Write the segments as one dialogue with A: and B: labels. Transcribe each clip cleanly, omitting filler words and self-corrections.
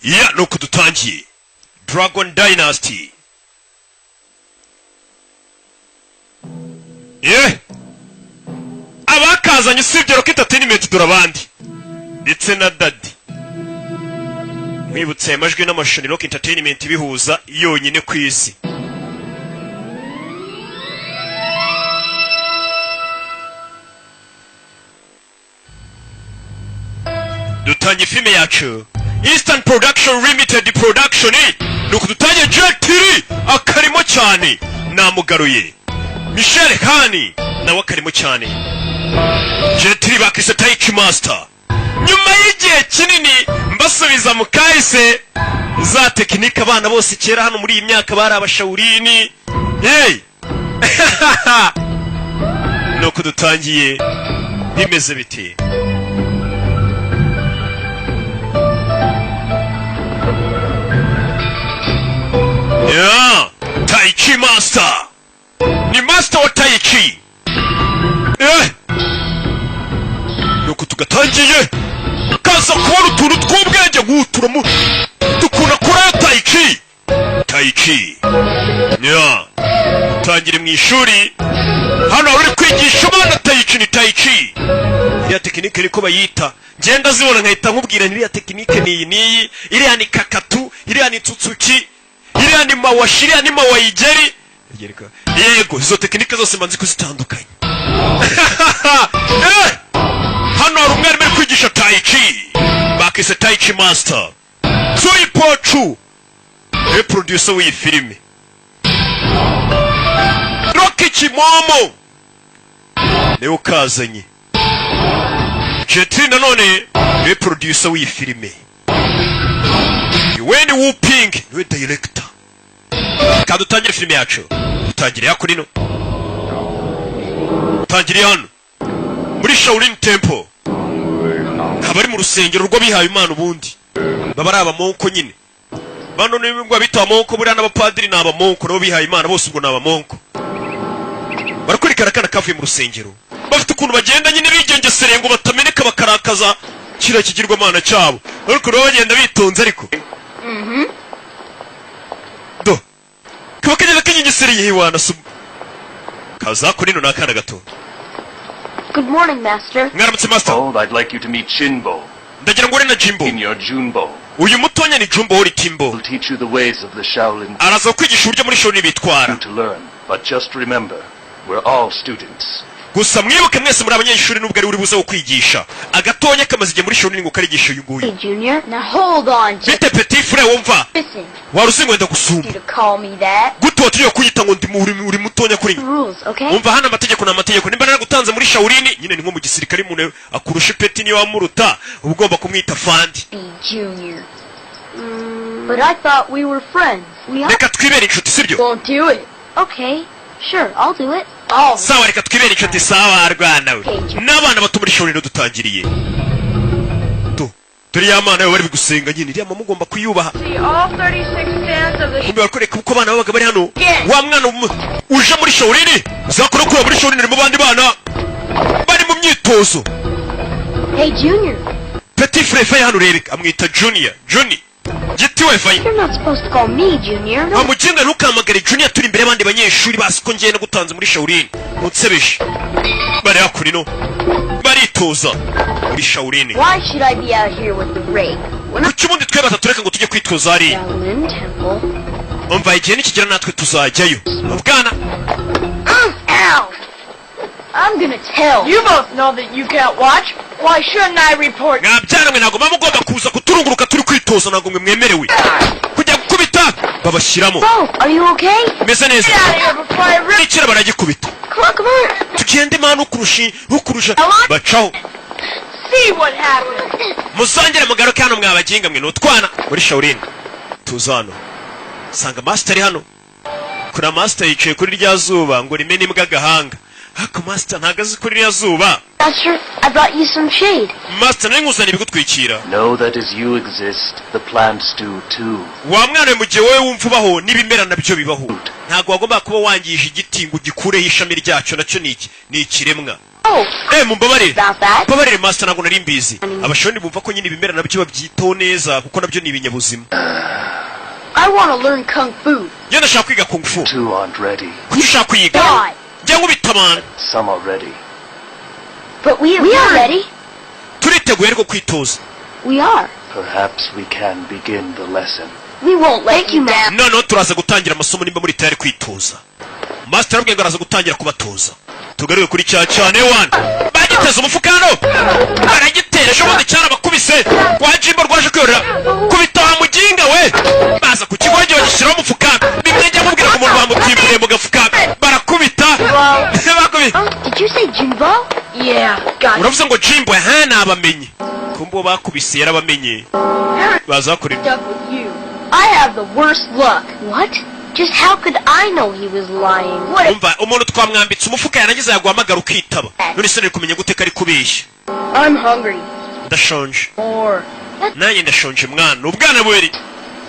A: Ya, nuko dutangiye Dragon Dynasty. Ye, abakazanye usibye Rock Entertainment, dore abandi ndetse na Daddy. Mwibutse aya majwi n'amashusho ni Rock Entertainment ibihuza yonyine ku isi. Dutangiye filime yacu, Eastern Production Limited Production. Nuko dutangiye. Jet Li akarimo cyane, namugaruye. Michelle Khani nawe akarimo cyane. Jet Li bakise Taichi Master. Nyuma y'igihe kinini mbasubiza mu kahise, za tekinike abana bose kera hano muri iyi myaka bari abashawurini. Hey! Nuko dutangiye, bimeze biti? Yeah! Taichi Master ni master wa Taichi. Nuko tugatangiye, kaza kubona utuntu tw'ubwenge nk'uturamu dukunda kurayo Taichi. Taichi, yeah. Tangire mu ishuri hano, wari uri kwigisha abana Taichi. Ni Taichi, iriya tekinike niko bayita. Ngenda zibona nkahita nkubwira nti iriya tekinike ni iyi n'iyi, iriya ni kakatu, iriya ni tsutsuki, iriya ni mawashi, iriya ni mawayigeri. Yego, izo tekinike zose mba nzi kuzitandukanya. Hano hari umwarimu uri kwigisha Taichi, bakise Taichi Master. Tsuyi Pochu niwe producer w'iyi filime. Rocky Kimomo niwe ukazanye. Jet Li nanone niwe producer w'iyi filime. Wen Wuping niwe director. Kandi dutangire filime yacu, dutangire kuri no dutangiriye hano muri Shaolin Temple, haba ari mu rusengero rw'abihaye Imana. Ubundi baba ari abamonko nyine. Bano nibwo bita abamonko. Buriya n'abapadiri ni abamonko nabo bihaye Imana, bose ubwo ni abamonko. Barakwereka akana kavuye mu rusengero, bafite ukuntu bagenda nyine bigengesereye ngo batameneka bakarakaza kiriya kigirwamana cyabo, ariko baba bagenda bitonze. Ariko do kaba kagenda kinyengesereye. Hiwana kaza kuri ino ni akana gato.
B: Good morning, Master.
A: Mwaramutse, master.
C: Old, I'd like you to meet Shinbo
A: Ndagira ngo ure na Jimbo.
C: in your Junbo.
A: Uyu mutonya ni Jumbo uri Timbo.
C: He'll teach you the ways of the Shaolin
A: Araza kwigisha uburyo muri Shaolin bitwara.
C: to learn. But just remember, we're all students.
A: Gusa mwibuke, mwese muri abanyeshuri, nubwo ari uri buze kwigisha. Agatonya kamaze igihe muri Shaolin ngo karigisha uyu nguyu.
B: Hey, Junior. Now hold on, just
A: Bite, petit frère? Wumva
B: listen.
A: wari uzi ngo wenda gusumba.
B: You to call me that.
A: Gute watugiye kunyita ngo ndi uri mutonya kuri njye?
B: Rules, okay?
A: Umva hano, amategeko ni amategeko. Nimba naragutanze muri Shaolin nyine, ni nko mu gisirikare, umuntu akurusha ipeti, niyo wamuruta uba ugomba kumwita fandi.
B: Be Junior. But I thought we were friends. We are.
A: Reka twibere inshuti, sibyo?
B: Won't do it. Okay. Sure, I'll do it. Oh.
A: Sawa, reka twibere inshuti. Sawa, rwana we. N'abana bato muri Shaolin dutangiriye tu, dore ya mana yo bari gusenga nyine, iriya mama ugomba kuyubaha.
D: See all 36 stands of the
A: Kumbe barakwereka uko abana babaga bari hano. Wa mwana uje muri Shaolin, uzakora kura muri Shaolin mu bandi bana bari mu myitozo.
B: Hey, Junior.
A: Petit frère, faye hano urebe. Amwita Junior, Juni giti we, faye.
B: You're not supposed to call me Junior.
A: Wa muginga, ntukamagare Junior turi imbere y'abandi banyeshuri, bazi ko ngiye nagutanze muri Shaolin. Munsebeje. Bari hakurino baritoza muri Shaolin.
B: Why should I be out here with the rake? When I'm
A: Kuki ubundi twe batatureka ngo tujye kwitoza hariya?
B: Shaolin Temple.
A: Umva, igihe nikigera natwe tuzajyayo, bwana.
B: Ow! I'm gonna tell.
D: You both know that you can't watch. Why shouldn't I report?
A: Mwabyara mwe, ntabwo muba mugomba kuza kuturunguruka turi kwitoza. Ntabwo mwe mwemerewe kujya gukubita. Babashyiramo.
B: Bo, are you okay?
A: Meze neza.
D: Get out of here before I really
A: Nikira baragikubita.
B: Come on, come on.
A: Tugende mwana, ukurusha ukurusha bacaho.
D: See what happens.
A: Muzongere mugaruke hano mwabaginga mwe, nutwana muri Shaolin. Tuza hano, sanga master ari hano. Kura master yicaye kuri rya zuba ngo rimene imbwa agahanga, ariko master ntabwo azi kuri rya zuba.
B: Master, I brought you some shade.
A: Master, nari nkuzaniye ibigutwikira.
C: Know that as you exist, the plants do too.
A: Wa mwana we, mu gihe wowe wumva ubaho, n'ibimera nabyo bibaho. Ntabwo wagomba kuba wangije igiti ngo ugikureho ishami ryacyo, nacyo ni iki? Ni ikiremwa.
B: Oh,
A: Eh, mumbabarire.
B: about that.
A: Mbabarire, master, ntabwo nari mbizi. Abashoni bumva ko nyine ibimera nabyo babyitaho neza, kuko nabyo ni ibinyabuzima.
B: I want to learn kung fu.
A: Njye ndashaka kwiga kung fu.
C: Two aren't ready.
A: Kuki ushaka kwiga?
B: Why?
A: Njya nkubita abantu.
C: Some are ready.
B: But we are ready.
A: Turiteguye ariko kwitoza.
B: We are.
C: Perhaps we can begin the lesson.
B: We won't let you down.
A: Noneho turaza gutangira amasomo nimba muri tayari kwitoza. Master arabwiye ngo araza gutangira kubatoza. Tugaruke kuri cya cyane wani bagiteze umufuka hano, baragitera. Ejo bundi cyarabakubise kwa Jimbo, rwaje kwiyorera kubita wa muginga we. Baza ku kigo bagishyiraho umufuka, bimwe njya mubwira ngo umuntu bamutimburiye mu gafuka, barakubita, bakubita.
B: Did you say Jimbo? Yeah, got.
A: Uravuze ngo Jimbo? Ha, nabamenye. Kumbe uwo bakubise yarabamenye, baza bakora.
B: Stuck with you. I have the worst luck. What? Just how could I know he was lying? What?
A: Umva, umuntu twamwambitse umufuka, yarangiza yaguhamagara ukitaba. None se nari kumenya gute ko ari kubeshya?
B: I'm hungry.
A: Ndashonje.
B: More.
A: Nanjye ndashonje, mwana, ubwana bubiri.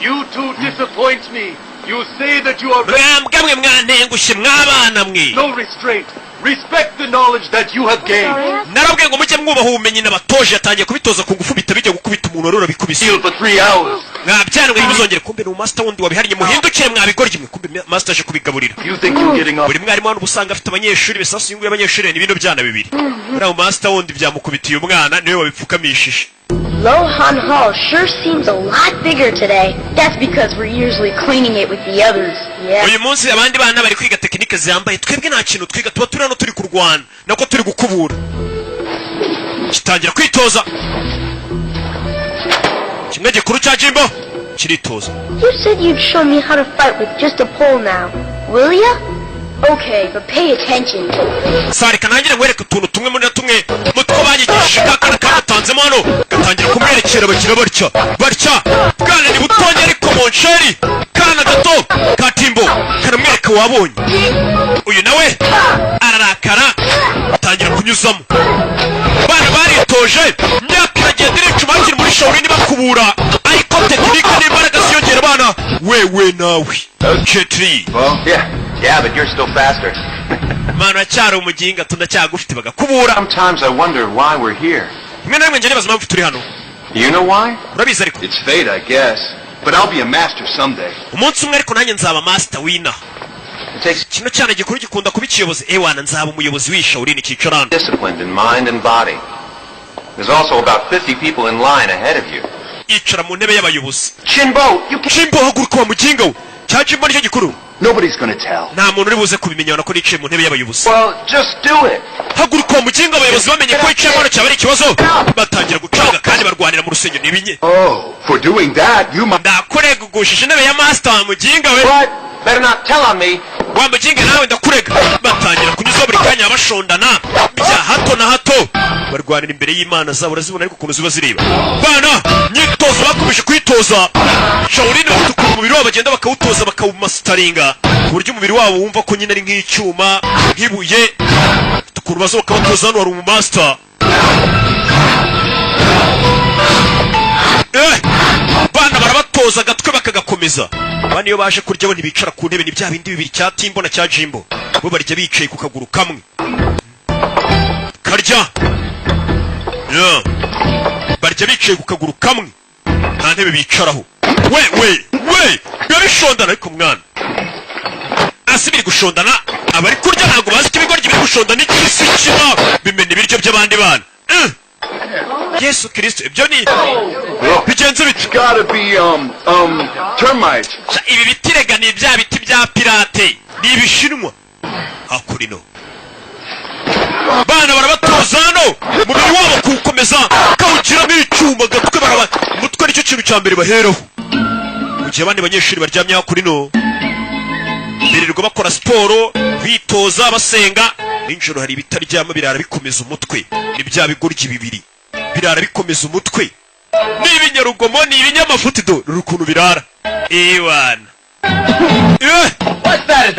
C: You two disappoint me. You say that you are ready.
A: Mwambwa mwe, mwantengushye, mwabana mwe.
C: No restraint. Respect the knowledge that you have gained.
A: Narabwiye ngo mujye mwubaha ubumenyi nabatoje. Yatangiye kubitoza ku ngufu, bihita bijya gukubita umuntu wari urabikubise.
C: Kneel for 3 hours.
A: Mwabyana mwe, ntibuzongere. Kumbe ni umaster wundi wabihariye. Muhindukire, mwabigoryi mwe. Kumbe master aje kubigaburira.
C: You think you're getting off?
A: Buri mwarimu hano uba usanga afite abanyeshuri bisasu yunguye abanyeshuri ni bino byana bibiri. Uriya master wundi byamukubitiye umwana, niwe wabipfukamishije.
B: Lohan Hall sure seems a lot bigger today. That's because we're usually cleaning it with the others. Yeah.
A: Uyu munsi abandi bana bari kwiga tekinike zihambaye, twebwe nta kintu twiga, tuba turi hano turi kurwana, nako turi gukubura. Kitangira kwitoza, kimwe gikuru cya Jimbo kiritoza.
B: You said you'd show me how to fight with just a pole now. Will ya? Okay, but pay attention.
A: Sa reka ntangire nkwereke utuntu tumwe muri na tumwe mu two banyigishije. Kakana kamutanzemo hano gatangira kumwerekera, bagira batya batya. Bwana ni butonya ariko monsheri, kana gato ka Timbo karamwereka. Wabonye uyu nawe ararakara, atangira kunyuzamo. Bana baritoje, imyaka iragenda iricuma, bakiri muri Shaolin bakubura, ariko tekinike n'imbaraga ziyongera. Bana wewe nawe Jet Li.
E: Well, yeah, but you're still faster.
A: Mana, uracyari umuginga, tundacyagufite, bagakubura.
E: Sometimes I wonder why we're here.
A: Rimwe na rimwe njya nibaza impamvu turi hano.
E: You know why?
A: Urabizi ariko?
E: It's fate, I guess. But I'll be a master someday.
A: Umunsi umwe ariko nanjye nzaba master wina.
E: It takes
A: Kino cyane gikuru gikunda kuba ikiyobozi. Ewana, nzaba umuyobozi w'Ishaolin cyicara hano.
E: disciplined in mind and body. There's also about 50 people in line ahead of you.
A: Yicara mu ntebe y'abayobozi.
E: Chinbo, you can't.
A: Jimbo, haguruka wa muginga we. Cya Jimbo nicyo gikuru.
E: Nobody's gonna tell.
A: Nta muntu uri buze kubimenya ko nicaye mu ntebe y'abayobozi.
E: Well, just do it.
A: Haguruka wa muginga. Abayobozi bamenye ko wicayemo hano cyaba ari ikibazo, batangira gucanga kandi barwanira mu rusengero n'ibinye.
E: Oh, for doing that, you might.
A: Ndakurega, ugushije intebe ya master, wa muginga we.
E: What? Better not tell on me.
A: Wa muginga nawe, ndakurega. Batangira kunyuzaho buri kanya, bashondana bya hato na hato, barwanira imbere y'Imana zabo. Urazibona ariko ukuntu ziba zireba bana. Myitozo bakomeje kwitoza Shaolin, bafite ukuntu umubiri wabo bagenda bakawutoza, bakawumasitaringa ku buryo umubiri wabo wumva ko nyine ari nk'icyuma, nk'ibuye. Bafite ukuntu baza bakawutoza. Hano hari umumaster. Bana barabatoza agatwe bakagakomeza. Bana iyo baje kurya bo ntibicara ku ntebe, ni bya bindi bibiri, cya Timbo na cya Jimbo. Bo barya bicaye ku kaguru kamwe, karya. Yeah. Barya bicaye ku kaguru kamwe, nta ntebe bicaraho. We we we, biba bishondana ariko mwana asi biri gushondana. Abari kurya ntabwo bazi ko ibigoryi biri gushondana ikisi kiba bimena ibiryo by'abandi bana. Yesu Kirisito, ibyo ni bigenze bite?
E: Gotta be, termites.
A: Sha, ibi biti rega ni bya biti bya pirate, ni ibishinwa. Hakurino bana barabatoza hano umubiri wabo kuwukomeza, kawugiramo icyuma agatwe baraba. Umutwe nicyo kintu cya mbere baheraho. Mu gihe abandi banyeshuri baryamye hakurino birirwa bakora siporo, bitoza, basenga, nijoro hari ibitaryama, birara bikomeza umutwe. Ni bya bigoryi bibiri birara bikomeza umutwe, ni ibinyarugomo, ni ibinyamafuti. Do ruri ukuntu birara ewana. Eh!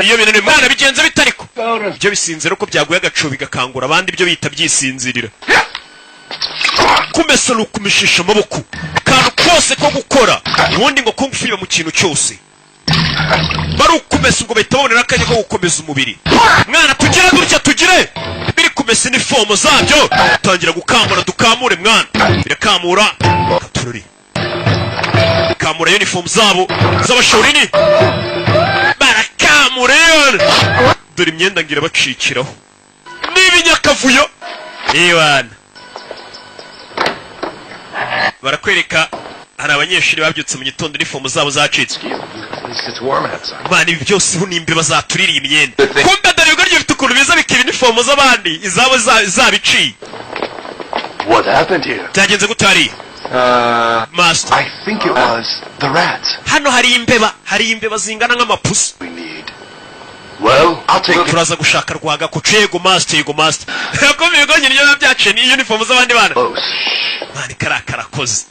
A: Iyo bintu ni mwana bigenze bitariko ibyo bisinzira uko byaguye agacu bigakangura abandi, ibyo bita byisinzirira. Kumesa ni ukumishisha amaboko, akantu kose ko gukora. Ubundi ngo kung fu iba mu kintu cyose, bari ukumesa, ubwo bahita babonera akanya ko gukomeza umubiri. Mwana, tugire gutya, tugire biri kumesa. Bamesa inifomo zabyo, tangira gukamura. Dukamure mwana, birakamura. Katurori kamura uniform zabo z'abashaolini, barakamura rero. Dore imyenda ngira bacikiraho n'ibinyakavuyo. Ewana, barakwereka hari abanyeshuri babyutse mu gitondo inifomo zabo zacitse.
E: At least it's warm outside.
A: Mana, ibi byose ubu ni imbeba zatuririye imyenda. Kumbe dore ibigo bifite ukuntu biza bikiba inifomo z'abandi, izabo zabiciye.
C: What happened here?
A: Byagenze gute hariya, master?
C: I think it was the rats.
A: Hano hari imbeba, hari imbeba zingana nk'amapusi.
C: We need. Well, I'll take it.
A: Turaza gushaka rwagakoco. Yego master, yego master. Ko ibigo nyine biba byaciye ni uniform z'abandi bana.
C: Close.
A: Mani, kariya karakoze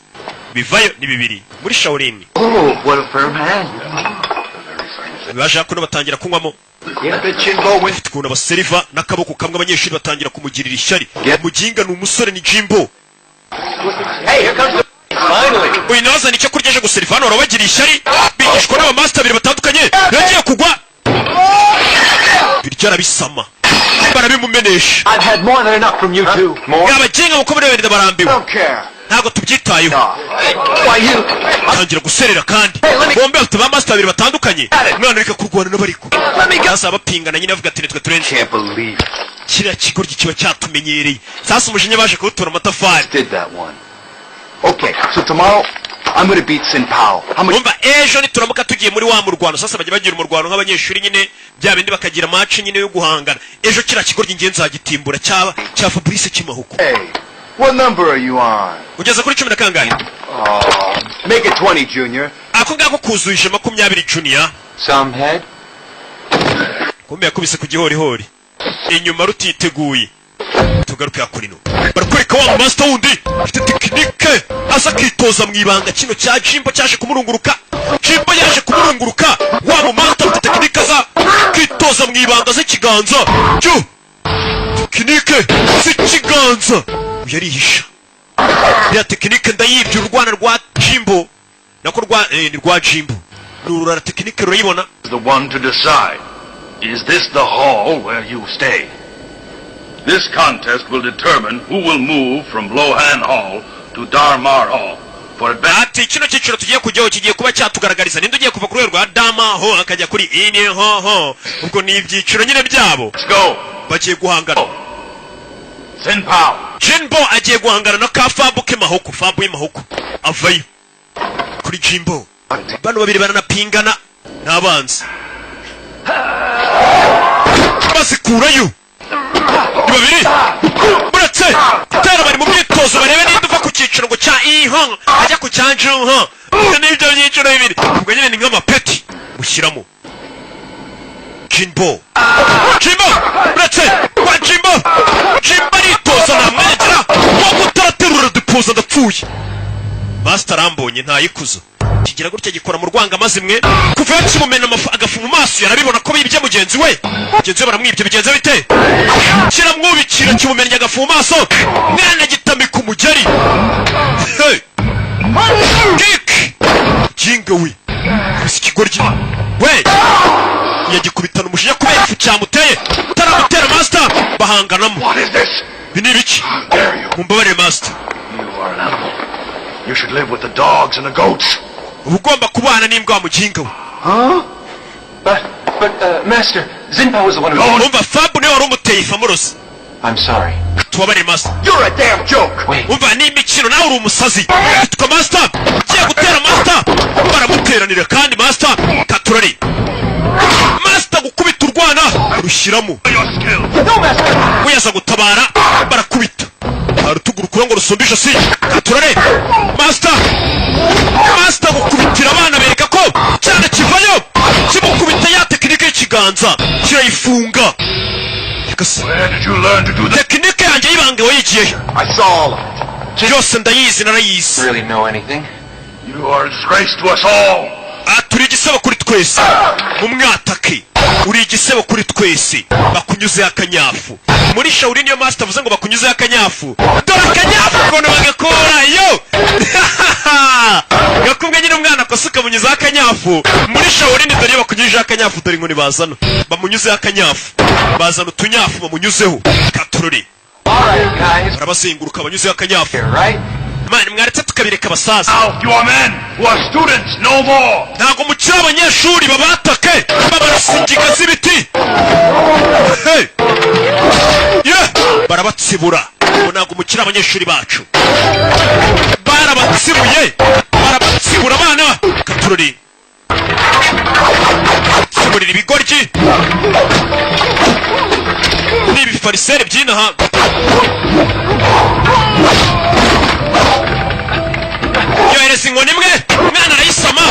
A: bivayo ni bibiri muri Shaolin.
E: Oh, what a firm hand.
A: Baje kuno batangira kunywamo.
E: Yeah.
A: Ufite ukuntu abaseriva n'akaboko kamwe, abanyeshuri batangira kumugirira ishyari. Muginga ni umusore, ni Jimbo.
E: Hey, here comes the. Finally.
A: Uyu nawe azana icyo kurya aje guseriva hano, barabagira ishyari. Bigishwa n'abamasita babiri batandukanye. Yagiye kugwa, biryo arabisama, barabimumenesha.
E: I've had more than enough from you two. More?
A: Abagenga muko muri babiri barambiwe.
E: Don't care.
A: Ntabwo tubyitayeho.
E: Why you?
A: Tangira guserera kandi bombi bafite ba master babiri batandukanye. Umwana reka kurwana n'abariko sasa bapingana nyine, bavuga ati nitwe turenze.
E: Can't believe it.
A: Kiriya kigoryi kiba cyatumenyereye. Sasa umujinya baje kuwutura amatafari.
E: Did that one. Okay, so tomorrow I'm gonna beat Sin Pao. How much?
A: Umva, ejo nituramuka tugiye muri wa murwano, sasa bajya bagira umurwano nk'abanyeshuri nyine, bya bindi bakagira match nyine yo guhangana. Ejo kiriya kigoryi ngiye nzagitimbura cyaba cya Fabrice Kimahuko.
E: Hey, what number are you on?
A: Ugeze kuri cumi na kangahe?
E: Oh, make it 20, Junior.
A: Ako ngako kuzuje 20, Junior.
E: Some head?
A: Kumbe yakubise ku gihorihori inyuma rutiteguye. Tugaruke hakurino, barakwereka wa master wundi afite tekinike, aza akitoza mu ibanga. Kino cya Jimbo cyaje kumurunguruka, Jimbo yaje kumurunguruka. Wa mu master afite tekinike, aza akitoza mu ibanga z'ikiganza cyo, tekinike z'ikiganza. Uyu arihisha ya tekinike ndayibye. Urwana rwa Jimbo nako rwa ni rwa Jimbo, ni urura tekinike rurayibona.
C: The one to decide. Is this the hall where you stay? This contest will determine who will move from Lohan Hall to Darmar Hall for advance.
A: Ati kino cyiciro tugiye kujyaho kigiye kuba cyatugaragariza ninde ugiye kuva ku rwego rwa dama ho akajya kuri ini ho ho. Ubwo ni ibyiciro nyine byabo.
C: Let's go.
A: Bagiye guhangana.
C: Sin Pao.
A: Jimbo agiye guhangana na ka Fabu ke Mahoko. Fabu y'Mahoko avayo kuri Jimbo. Bano babiri baranapingana n'abanzi, bazikurayo ni babiri uretse gutera. Bari mu myitozo, barebe ninde uva ku cyiciro ngo cya iho ajya ku cya juho. N'ibyo byiciro bibiri ubwo nyine ni nk'amapeti mushyiramo. Jimbo, Jimbo, uretse kwa Jimbo. Jimbo aritoza, nta mwanya agira wo gutaraterura dupuza. Ndapfuye master arambonye, ntayikuzo kigira gutya gikora mu rwanga amazimwe kuva yakimumena agafu mu maso. Yarabibona ko bibye mugenzi we, mugenzi we baramwibye. Bigenze bite? Kiramwubikira, kimumennye agafu mu maso, mwana gitamika umugeri. Hey! Kick jinga we gusa ikigoryi we yagikubitana umujinya kubera ifu cyamuteye. Utaramutera master bahanganamo.
C: What is this?
A: Ibi ni ibiki?
C: Dare you?
A: Mumbabarire master.
C: You are an animal. You should live with the dogs and the goats.
A: Uba ugomba kubana n'imbwa wa muginga we.
E: Huh? But, Master, Zinpa was the one who.
A: Umva, Fabu niwe wari umuteye ifamurozi.
E: I'm sorry.
A: Tubabarire master.
E: You're a damn joke! Wait.
A: Umva, ni imikino, nawe uri umusazi. Yitwa master ugiye gutera master, baramuteranira kandi master katurari master gukubita urwana rushyiramo.
C: Your skill.
E: No, Master!
A: We yaza gutabara, barakubita urutugu rukura ngo rusumbe ijosi. Katurare master, master gukubitira abana bereka ko cyane kivayo kimukubita ya tekinike y'ikiganza kirayifunga. Gasa.
C: Where did you learn to do that?
A: Tekinike yanjye y'ibanga wayigiyeyo?
E: I saw all of it.
A: Byose ndayizi, narayizi.
E: Really know anything?
C: You are a disgrace to us all.
A: Ah, turi igisebo kuri twese. Mumwatake, uri igisebo kuri twese. Bakunyuzeho akanyafu muri Shaolin. Niyo master avuze ngo bakunyuzeho akanyafu, dore akanyafu ukuntu bagakura yo gakubwe nyine. Umwana akosa Ukamunyuzaho akanyafu muri Shaolin. Dore iyo bakunyujijeho akanyafu, dore inkoni bazana, bamunyuzeho akanyafu, bazana utunyafu bamunyuzeho katurori.
E: All right, guys.
A: Barabazenguruka, banyuzeho akanyafu.
E: Here, right?
A: Mani, mwaretse tukabireka abasaza.
C: Now, you are men who are students no more.
A: Ntabwo mukiri abanyeshuri. Babatake, babarasa ingiga z'ibiti. Hey! Yeah! Barabatsibura ngo ntabwo mukiri abanyeshuri bacu. Barabatsibuye, barabatsibura abana katurori, tsiburira ibigoryi ni ibifariseri by'inaha. Yohereza inkoni imwe, umwana arayisama,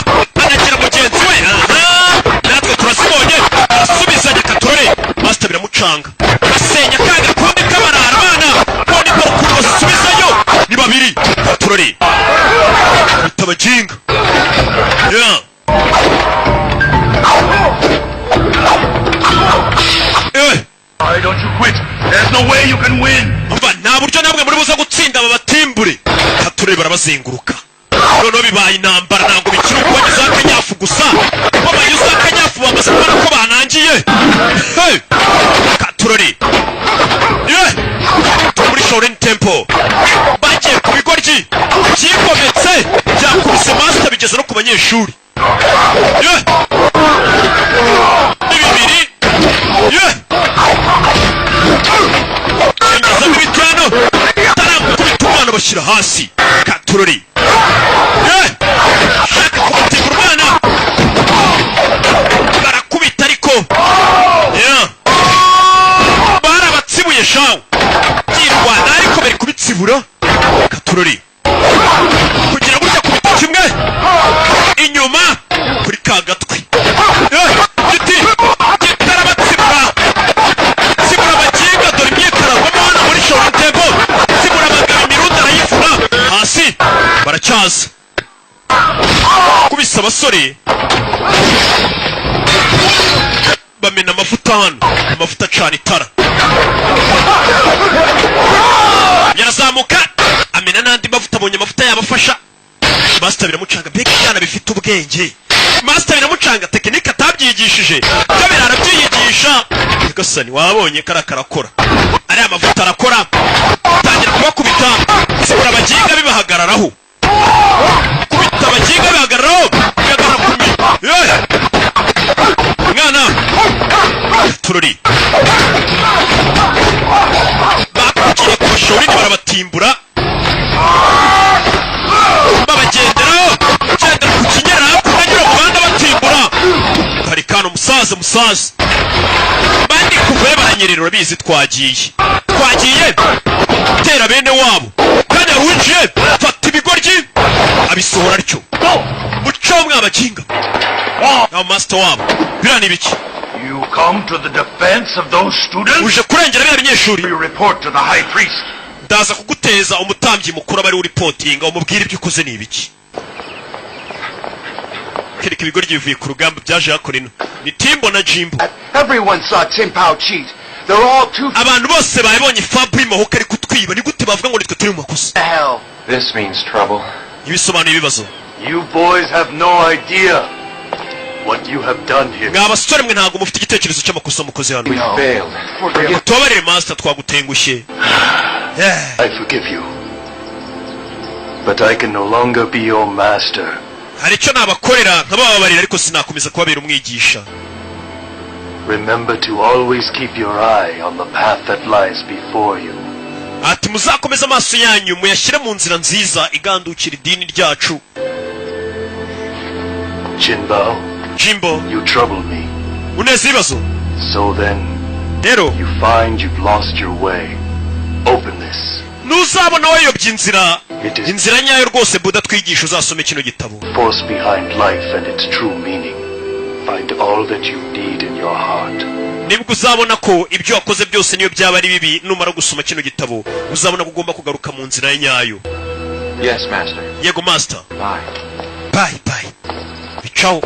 A: anagira mugenzi we. Aha natwe turazibonye, arasubizanya katurore. Master biramucanga, asenya ka gakombe k'abarara. Abana none dore ukuntu bazisubizayo, ni babiri katurore bita abaginga. Yeah. Eh.
C: Why don't you quit? There's no way you can win.
A: Umva, nta buryo namwe muri buze gutsinda aba batimbure katurore. Barabazenguruka, noneho bibaye intambara. Ntabwo bikiri ukubagezaho akanyafu gusa, bo banyuzeho akanyafu bamaze kubona ko banangiye. Hey! Katurore. Yeah! Turi muri Shaolin Temple, bagiye ku bigoryi byigometse, byakubise master, bigeze no ku banyeshuri. Yeah! Ni bibiri. Yeah! Engezamo ibitano, taramukubita umwana, bashyira hasi katurori. Yeah! Shaka kumutimbura umwana, barakubita ariko. Yeah! Barabatsibuye shawu, byirwana ariko bari kubitsibura katurori. Kugira gutya, kubita kimwe inyuma kuri ka gatwi. Eh, giti kitarabatsibura, tsibura abakinga. Dore imyikaragwamo hano muri Shaolin Temple. Tsibura abagabo, imirundi arayivuna hasi. Baracyaza kubisa abasore, bamena amavuta hano, amavuta acana itara, yarazamuka amena n'andi mavuta. Abonye amavuta yabafasha. Master biramucanga, mbega ibyana bifite ubwenge! Master biramucanga, tekinike atabyigishije byo birarabyiyigisha. Nyagasani, wabonye kariya karakora, ariya mavuta arakora, tangira kubakubita. Zibura abaginga bibahagararaho, kubita abaginga bihagararaho, bihagarara ku mi. Yeah! Mwana turori bakugiye ku bashorine, barabatimbura, babagenderaho, gendera ku kinyera hakurya, anyura mu bandi batimbura. Hari kano musaza, musaza bandi kuvayo baranyerera. Urabizi, twagiye, twagiye tera bene wabo. Kandi hari uwinjiye, fata ibigoryi abisohora atyo. Muco mwabakinga nawe master wabo, biriya ni ibiki?
C: You come to the defense of those students?
A: Uje kurengera biriya binyeshuri?
C: You report to the high priest.
A: Ndaza kuguteza umutambyi mukuru, aba ari uripotinga, umubwire ibyo ukoze ni ibiki. Kereka ibigoryi bivuye ku rugamba byaje hakora ino ni Timbo na Jimbo.
E: Everyone saw Tim Pao cheat. They're all too
A: Abantu bose babonye Fabu y'Mahoka ari kutwiba. Ni gute bavuga ngo nitwe turi mu makosa?
E: Hell. This means trouble.
A: Ibisobanuye ibibazo.
C: You boys have no idea what you have done here.
A: Mwa basore mwe, ntabwo mufite igitekerezo cy'amakosa mukoze hano.
E: We failed. Forgive.
A: Tubabarire master, twagutengushye. Yeah.
C: I forgive you. But I can no longer be your master.
A: Hari icyo nabakorera nkabababarira, ariko sinakomeza kubabera umwigisha.
C: Remember to always keep your eye on the path that lies before you.
A: Ati muzakomeze amaso yanyu muyashyire mu nzira nziza igandukira idini ryacu.
C: Jinbao,
A: Jimbo,
C: you trouble me.
A: Uneza ibibazo.
C: So then,
A: Rero
C: you find you've lost your way. Open this.
A: Nuzabona wayobye inzira,
C: It is
A: inzira nyayo rwose Buda twigisha, uzasome kino gitabo.
C: Force behind life and its true meaning. Find all that you need in your heart.
A: Nibwo uzabona ko ibyo wakoze byose, niyo byaba ari bibi, numara gusoma kino gitabo uzabona ko ugomba kugaruka mu nzira nyayo.
E: Yes, Master.
A: Yego master.
E: Bye.
A: Bye bye, bicaho.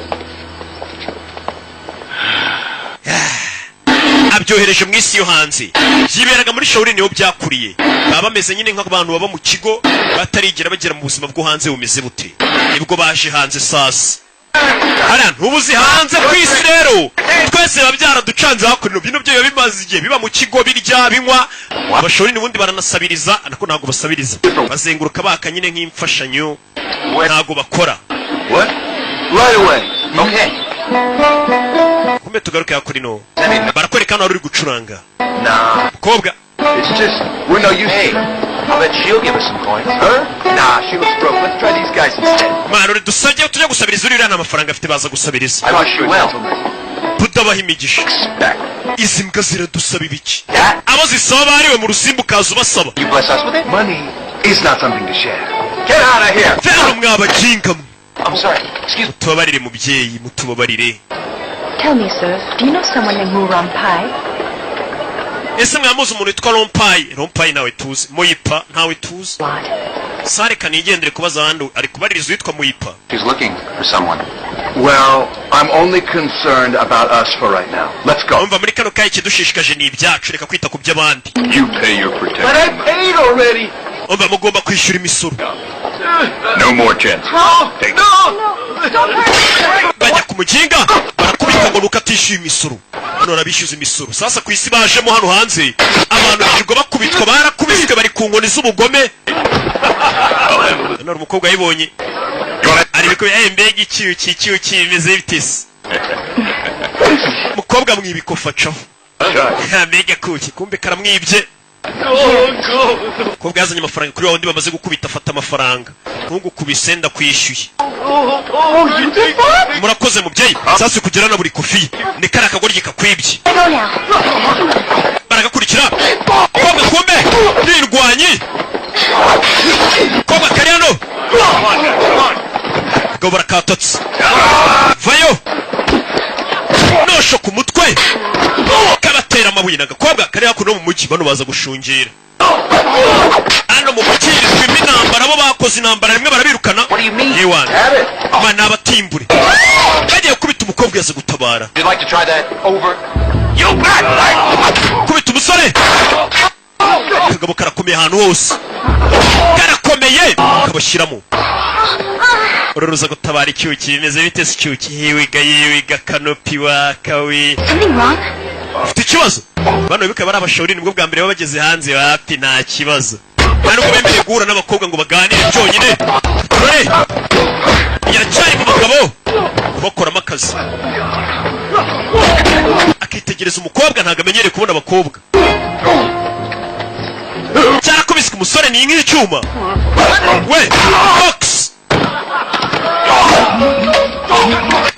A: Abyohereje mu isi yo hanze, byiberaga muri Shaolin, niho byakuriye. Baba bameze nyine nk'abantu baba mu kigo, batarigera bagera mu buzima bwo hanze bumeze bute. Nibwo baje hanze. Sasa hariya ntubuzi hanze ku isi rero, twese biba byaraducanze. Hakuno bino byo biba bimaze igihe biba mu kigo, birya, binywa. Abashori n'ubundi baranasabiriza, ariko ntabwo basabiriza, bazenguruka baka nyine nk'imfashanyo, ntabwo bakora.
E: What? Right away. Okay.
A: Kumbe tugaruke hakurino, barakwereka hano wari uri gucuranga.
E: Nah.
A: Mukobwa.
E: It's just, we're no use. Hey, I'll bet she'll give us some coins. Her? Nah, she looks broke. Let's try these guys instead.
A: Mwana, uri dusabye tujya gusabiriza uriya, nta mafaranga afite, baza gusabiriza.
E: I wish you well.
A: Budabaha imigisha.
E: Expect.
A: Izi mbwa ziradusaba ibiki?
E: That?
A: Abo zisaba bariwe mu rusimbu, ukaza ubasaba.
E: You bless us with it? Money is not something to share. Get out of here!
A: Vano mwabaginga mwe.
E: I'm sorry. Excuse me.
A: Mutubabarire mubyeyi, mutubabarire.
F: Tell me, sir, do you know someone named Mu Rampai?
A: Ese mwamuzi umuntu witwa Rompayi? Rompayi ntawe tuzi. Muyipa ntawe tuzi.
F: Lot.
A: Sare kanigendere kubaza ahandi, ari kubaririza uwitwa Muyipa.
E: She's looking for someone. Well, I'm only concerned about us for right now. Let's go.
A: Umva, muri kano kanya ikidushishikaje ni ibyacu, reka kwita ku by'abandi.
C: You pay your protection.
E: But I paid already.
A: Umva, mugomba kwishyura imisoro.
C: No more chances. Take
A: Bajya ku muginga barakubita ngo nuko atishyuye imisoro. Hano barabishyuza imisoro. Sasa ku isi bajemo, hano hanze abantu birirwa bakubitwa, barakubiswe, bari ku nkoni z'ubugome. Hano hari umukobwa yayibonye ari biko, mbega icyuki, icyuki bimeze bite se? Umukobwa mwibikofa acaho. Mbega kuki, kumbe karamwibye. Umukobwa yazanye amafaranga kuri wa wundi bamaze gukubita, afata amafaranga: "Ntugukubise, ndakwishyuye." "Murakoze mubyeyi." Sasa kugera na buri kofi ni kariya kagoryi kakwibye.
B: I go now.
A: Baragakurikira. Kobwa kumbe nirwanyi, kobwa kari hano, ngo barakatatse, vayo nosho ku mutwe, kabatera amabuye. N'agakobwa kari hakuno mu mujyi, bano baza gushungera hano mu mujyi yirirwamo intambara. Bo bakoze intambara rimwe barabirukana. Yewana ni abatimbure, bagiye gukubita umukobwa, yaza gutabara.
E: You'd like to try that over? You bet!
A: Kubita umusore, akagabo karakomeye, ahantu hose karakomeye, kabashyiramo ururuza gutabara icyuki. Bimeze bite se icyuki? Yewiga, yewiga, kanopi wakawe.
B: Something wrong?
A: Ufite ikibazo? Bano bikaba ari abashori, nibwo bwa mbere baba bageze hanze. Wapi, nta kibazo. Nta nubwo bemerewe guhura n'abakobwa ngo baganire byonyine. Dore yaracyari mu bagabo kubakoramo akazi, akitegereza umukobwa, ntabwo amenyereye kubona abakobwa. Cyarakubise umusore ni nk'icyuma we box.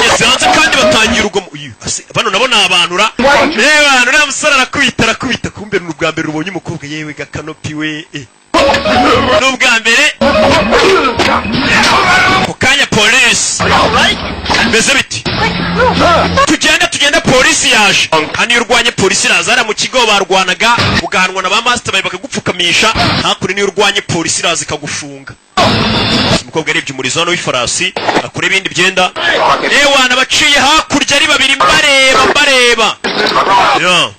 A: Ngeze hanze kandi batangiye urugomo. Uyu, bano nabo ni abantu ra. Reba uriya musore arakubita, arakubita, kumbe ni ubwa mbere ubonye umukobwa. Yewe gakanopi we, ni ubwa mbere. Ku kanya polisi, bimeze biti? Tugende, tugende, polisi yaje hano. Iyo urwanye polisi iraza. Hariya mu kigo barwanaga ugahanwa na ba master bawe bakagupfukamisha, hakuno niyo urwanye polisi iraza ikagufunga. Umukobwa arebye umurizo hano w'ifarasi, akora ibindi byenda. Ewana baciye hakurya ari babiri, mbareba, mbareba. Yeah.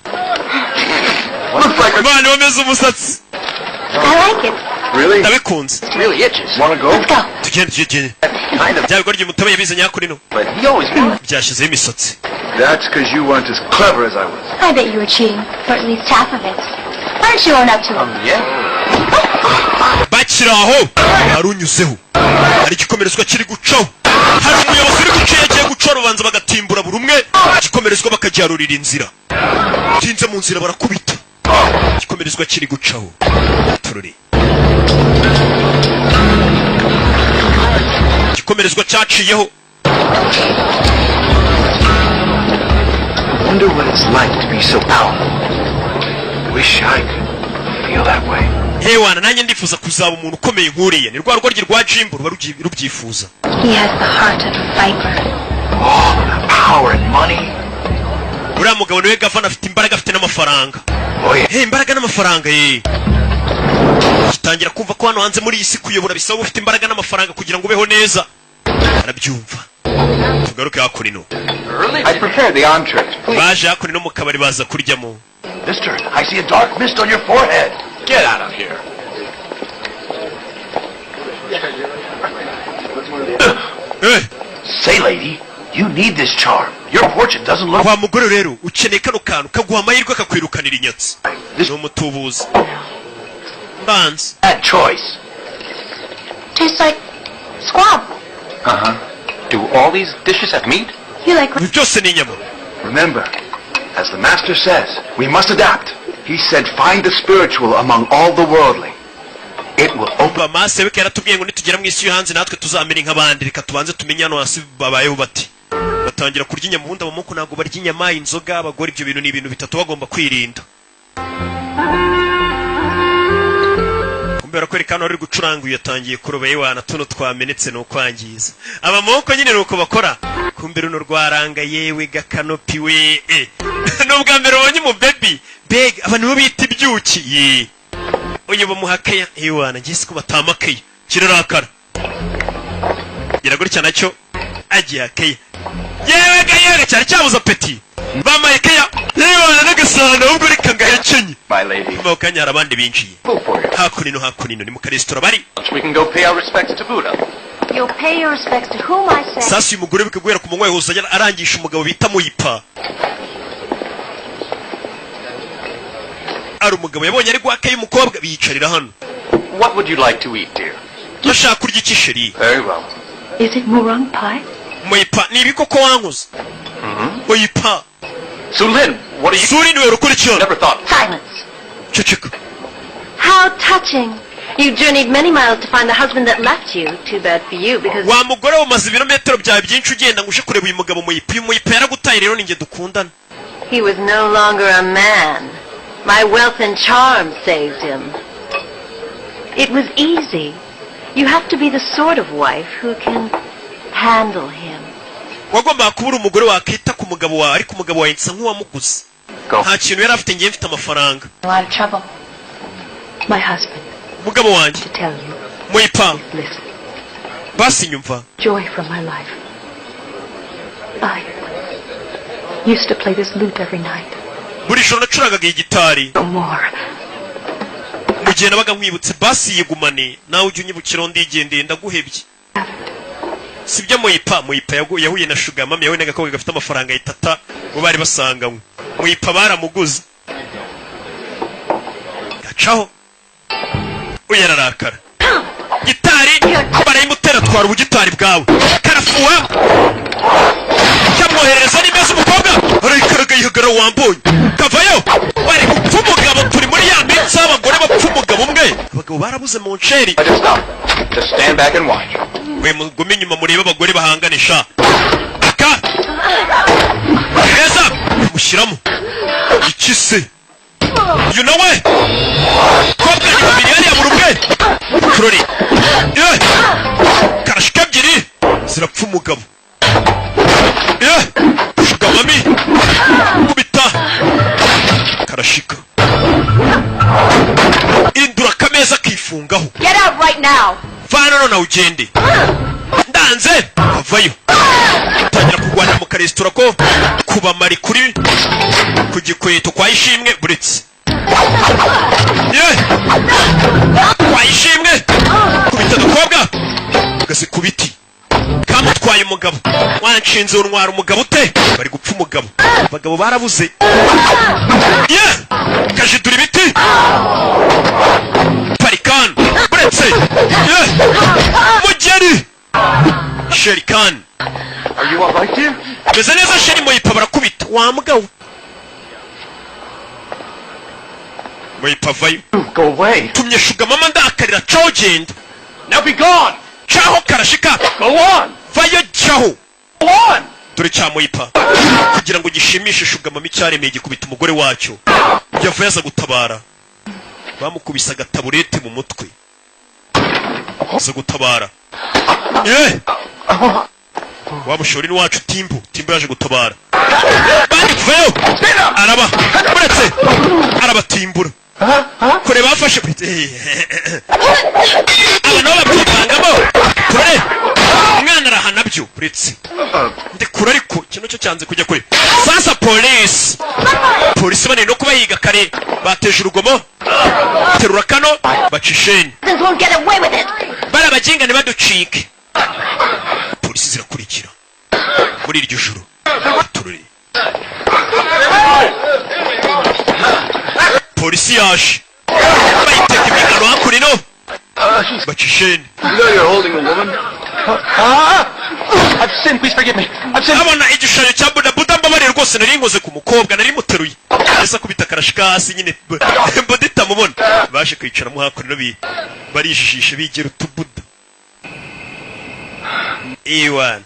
A: Imana wameze umusatsi.
B: I like it.
E: Really?
A: Ndabikunze.
E: Really itches. Wanna go?
B: Let's go.
A: Tugende, tugende.
E: Kind of.
A: Bya bigoryi umutobe yabize nyakurino.
E: But he always wanted.
A: Byashyizeho imisatsi.
C: That's because you weren't as clever as I was.
B: I bet you were cheating, or at least half of it. Why don't you own up to it?
E: Yeah.
A: Bakiri aho, hari unyuzeho, hari igikomerezwa kiri gucaho, hari umuyobozi uri guca. Yagiye guca rubanza bagatimbura buri umwe, igikomerezwa bakagiharurira inzira. Tinze mu nzira barakubita. Igikomerezwa kiri gucaho, tururi igikomerezwa cyaciyeho.
E: Wonder what it's like to be so powerful. Wish I could feel that way.
A: Hewana, nanjye ndifuza kuzaba umuntu ukomeye nk'uriya. Ni rwa rugoryi rwa Jimbo ruba rubyifuza.
B: He has the heart of a viper.
E: All the power and money.
A: Uriya mugabo niwe gavana, afite imbaraga, afite n'amafaranga.
E: Oh yeah.
A: Hey, imbaraga n'amafaranga ye. Gitangira kumva ko hano hanze muri iyi si kuyobora bisaba ufite imbaraga n'amafaranga kugira ngo ubeho neza. Arabyumva. Tugaruke hakuno.
E: I prepared the entrees. Please.
A: Baje hakuno mu kabari, baza kuryamo.
E: Mister, I see a dark mist on your forehead. Get out of here.
A: Eh,
E: Say, lady, you need this charm. Your fortune doesn't look.
A: Wa mugore rero, ukeneye kano kantu kaguha amahirwe, kakwirukanira inyatsi.
E: This
A: Ni umutubuzi ndanze.
E: bad choice.
B: Tastes like squab.
E: Uh-huh. Do all these dishes have meat?
B: You like
A: Ibi byose ni inyama.
E: Remember, as the master says, we must adapt. He said find the spiritual among all the worldly. It will open
A: Umva, mase we yaratubwiye ngo nitugera mu isi yo hanze natwe tuzamere nk'abandi. Reka tubanze tumenye hano hasi babayeho bati. Batangira kurya inyama. Ubundi abamoko ntabwo barya inyama, inzoga, abagore. Ibyo bintu ni ibintu bitatu bagomba kwirinda. Kumbe barakwereka hano bari gucuranga. Uyu yatangiye kuroba. Yewana, tuno twamenetse ni ukwangiza. Abamoko nyine ni uko bakora. Kumbe runo rwaranga, yewe gakanopi we, ni ubwa mbere ubonye umubebi. Mbega abantu bo bita ibyuki ye! Uyu bamuha keya. Yewana, ngiye siko batama keya, kirarakara gira gutya nacyo agiye keya. Yewe ga yewe, cyari cyabuze appétit. Bamaye keya, yewana, n'agasahani. Ahubwo reka ngahekenye.
E: My lady.
A: Mu kanya hari abandi binjiye.
E: For you.
A: Hakuno, hakuno ni mu karesitora bari.
E: We can go pay our respects to Buddha.
F: You'll pay your respects to whom I say.
A: Sasa uyu mugore bikaguhera ku manywa yose ajya arangisha umugabo bita Muyipa. Ari umugabo yabonye ari guhaka y'umukobwa, biyicarira hano.
E: What would you like to eat, dear?
A: Urashaka kurya iki, chérie?
E: Very well.
F: Is it murang pie?
A: Muyipa, ni ibikoko wankoze, Muyipa?
E: Sulin, what are you?
A: Suri, niwe rukurikirana.
E: Never thought.
F: Silence.
A: Ceceka.
F: How touching. You journeyed many miles to find the husband that left you. Too bad for you, because
A: Wa mugore we, umaze ibirometero byawe byinshi ugenda ngo uje kureba uyu mugabo Muyipa. Uyu Muyipa yaragutaye, rero ninjye dukundana.
F: He was no longer a man. My wealth and charm saved him. It was easy. You have to be the sort of wife who can handle him.
A: Wagombaga kuba uri umugore wakita ku mugabo wawe, ariko umugabo wawe nsa nk'uwamuguze.
E: Go.
A: Nta kintu yari afite, ngiye mfite amafaranga.
F: A lot of trouble. My husband,
A: Umugabo wanjye
F: to tell you,
A: Muyipa.
F: Listen,
A: Basi nyumva.
F: Joy from my life. I used to play this lute every night.
A: Buri joro nacurangaga iyi gitari.
F: No more.
A: Mu gihe nabaga nkwibutse, basi yigumane nawe, ujye unyibukiraho. Ndigendeye, ndaguhebye.
F: Have it.
A: Sibyo Muyipa? Muyipa yahuye na sugar mummy, yahuye n'agakobwa gafite amafaranga yitata bo bari basanganywe. Muyipa baramuguze, gacaho. Uyu ararakara, gitari barayimutera. Twara ubugitari bwawe. Karafuha, cyamwoherereza n'imeza. Umukobwa arayikaraga, yihagara. Wambonye kavayo, bari gupfa umugabo. Turi muri ya minsi aho abagore bapfa umugabo umwe. Abagabo barabuze mu nceri.
E: Just stop. Just stand back and watch.
A: We, mugume inyuma murebe abagore bahanganisha. Aka heza mushyiramo iki se? Uyu nawe kobwa ni babiri hariya mu rumwe turori. Ye karashika ebyiri zirapfa umugabo. Ye sugar mummy, kubita karashika, indura akameza kifungaho.
D: Get out right now!
A: Vana none ugende, ndanze. Avayo, tangira kurwanira mu karesitora ko kubamari kuri ku gikweto kwa Ishimwe. Buretse ye kwa Ishimwe, kubita agakobwa gase ku biti kamutwaye umugabo. Wanshinze untwara umugabo ute? Bari gupfa umugabo, abagabo barabuze. Ye kajidura ibiti parikani. Buretse ye mugeri sherikani.
E: Are you all right, dear?
A: Meze neza, chérie. Muyipa barakubita wa mugabo. Muyipa avayo.
E: Go away.
A: Tumye sugar mama ndakarira. Caho, genda.
E: Now be gone.
A: Caho karashika.
E: Go on.
A: Vayo, caho.
E: Go on.
A: Dore cya Muyipa, kugira ngo gishimishe sugar mama icyaremeye, gikubita umugore wacyo. Yavuye aza gutabara, bamukubise agataburete mu mutwe. Aza gutabara eh wa mushori ni wacu Timbo. Timbo yaje gutabara bandi kuvayo, araba uretse arabatimbura kure bafashe aba nabo babyivangamo. Turare umwana arahana byo. Uretse ndikura, ariko kino cyo cyanze kujya kure. Sasa polisi, polisi. Polisi bananiwe no kubahiga kare, bateje urugomo. Terura kano, baca isheni.
B: This won't get away with it.
A: Bari abaginga, ntibaducike. Polisi zirakurikira muri iryo joro. Turore, polisi yaje bayitega imigano hakurino, baca isheni.
E: You know you're holding a woman?
G: I've sinned. Please forgive me. I've sinned.
A: Abona igishushanyo cya Buda. Buda, mbabarire rwose, nari nkoze ku mukobwa, nari muteruye. Ese akubita akarashika hasi nyine, Buda itamubona. Baje kwicaramo hakuno, barijijisha, bigira utubuda iwana.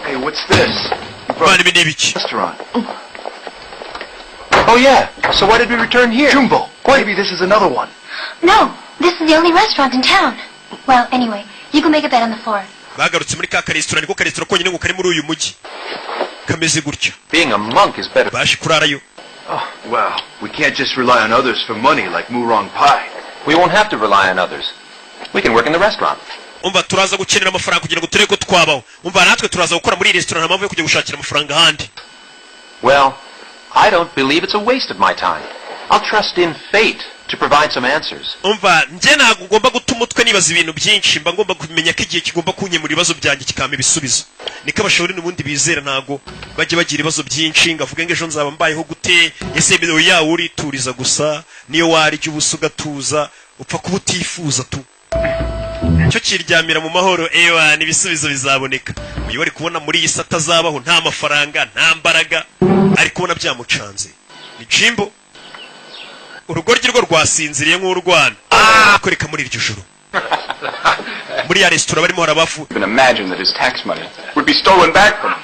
E: Hey, what's this? You brought
A: Bana, ibi ni ibiki?
E: restaurant.
G: Oh, yeah. So why did we return here?
E: Jumbo, maybe this is another one.
B: No, this is the only restaurant in town. Well, anyway, you can make a bed on the floor.
A: Bagarutse muri ka karesitora, niko karesitora konyine ngo kari muri uyu mujyi kameze gutya.
G: Being a monk is better.
A: Baje kurarayo.
E: Oh, well, we can't just rely on others for money like Murong Pai.
G: We won't have to rely on others. We can work in the restaurant.
A: Umva, turaza gukenera amafaranga kugira ngo turebe ko twabaho. Umva, natwe turaza gukora muri iyi resitora, nta mpamvu yo kujya gushakira amafaranga ahandi.
G: Well, I don't believe it's a waste of my time. I'll trust in fate to provide some answers.
A: Umva, njye ntabwo ngomba guta umutwe nibaza ibintu byinshi, mba ngomba kumenya ko igihe kigomba kunkemura ibibazo byanjye, kikampa ibisubizo. Niko abashori n'ubundi bizera, ntabwo bajya bagira ibibazo byinshi ngo avuge ngo ejo nzaba mbayeho gute. Ese yawe urituriza gusa, niyo warya ubusa ugatuza, upfa kuba utifuza tu, cyo kiryamira mu mahoro. Ewa, ibisubizo bizaboneka. Uyu bari kubona muri iyi si atazabaho, nta mafaranga, nta mbaraga, ari kubona byamucanze. Ni Jimbo, urugoryi rwo rwasinziriye nk'urwana. Kwereka muri iryo joro, muri ya resitora barimo harabafu.
E: Even imagine that his tax money would be stolen back from him.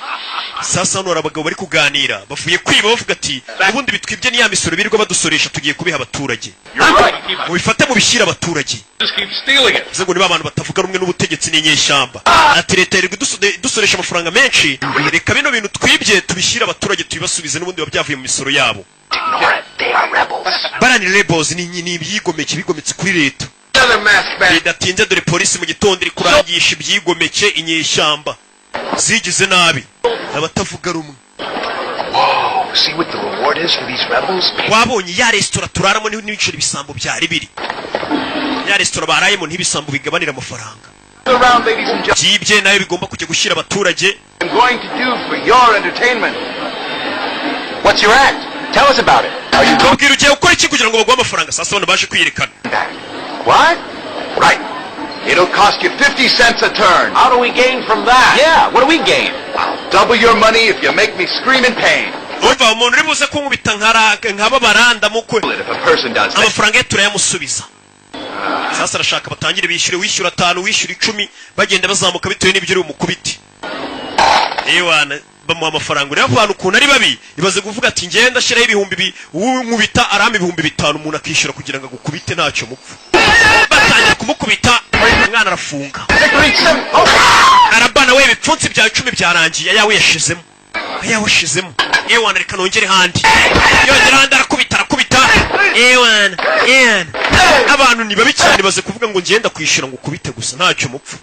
A: Sasa hano hari abagabo bari kuganira, bavuye kwiba, bavuga ati ubundi bitwibye ni ya misoro birirwa badusoresha, tugiye kubiha abaturage.
C: You're right.
A: Mubifate mubishyire abaturage.
C: Just keep stealing it.
A: Bivuze ngo niba abantu batavuga rumwe n'ubutegetsi n'inyeshyamba. Ati leta yirirwa idusoresha amafaranga menshi, reka bino bintu twibye tubishyire abaturage, tubibasubize, n'ubundi biba byavuye mu misoro yabo.
E: Ignore it. They are rebels.
A: Bara ni rebels, ni ibyigomeke bigometse kuri leta.
E: Another masked man.
A: Bidatinze, dore polisi mu gitondo iri kurangisha ibyigomeke, inyeshyamba zigize nabi, abatavuga rumwe.
E: Whoa, see what the reward is for these rebels?
A: Wabonye ya resitora turaramo niho n'ibiceri ibisambo byari biri. Ya resitora barayemo ntibisambo bigabanira amafaranga.
E: Around, ladies and gentlemen.
A: Byibye nayo bigomba kujya gushyira abaturage.
E: I'm going to do for your entertainment.
G: What's your act? Tell us about it.
E: Are you going
A: Tubwira ugiye gukora iki kugira ngo baguhe amafaranga. Sasa bano baje kwiyerekana.
E: Back? What? Right. It'll cost you 50 cents a turn.
G: How do we gain from that? Yeah, what do we gain?
E: I'll double your money if you make me scream in pain.
A: Umva, umuntu uri buze kunkubita nkababara ndamukwe.
E: If a person does that.
A: Amafaranga ye turayamusubiza. Sasa arashaka batangire bishyure, wishyura 5, wishyura 10, bagenda bazamuka bitewe n'ibyo uri bumukubite. Ewana, bamuha amafaranga. Ureba abantu ukuntu ari babi, ibaze kuvuga ati ngenda ashyiraho ibihumbi bi unkubita arampa 5000, umuntu akishyura kugira ngo agukubite ntacyo mupfa. Batangira kumukubita, umwana arafunga, arabana we, ibipfunsi byawe 10 byarangiye, ayawe yashizemo, ayawe ashizemo. Ewana, reka nongere handi. Yongera handi, arakubita, arakubita. Ewana, ewana, abantu ni babi cyane. Baze kuvuga ngo ngenda kwishyura ngo ukubite gusa ntacyo mupfa.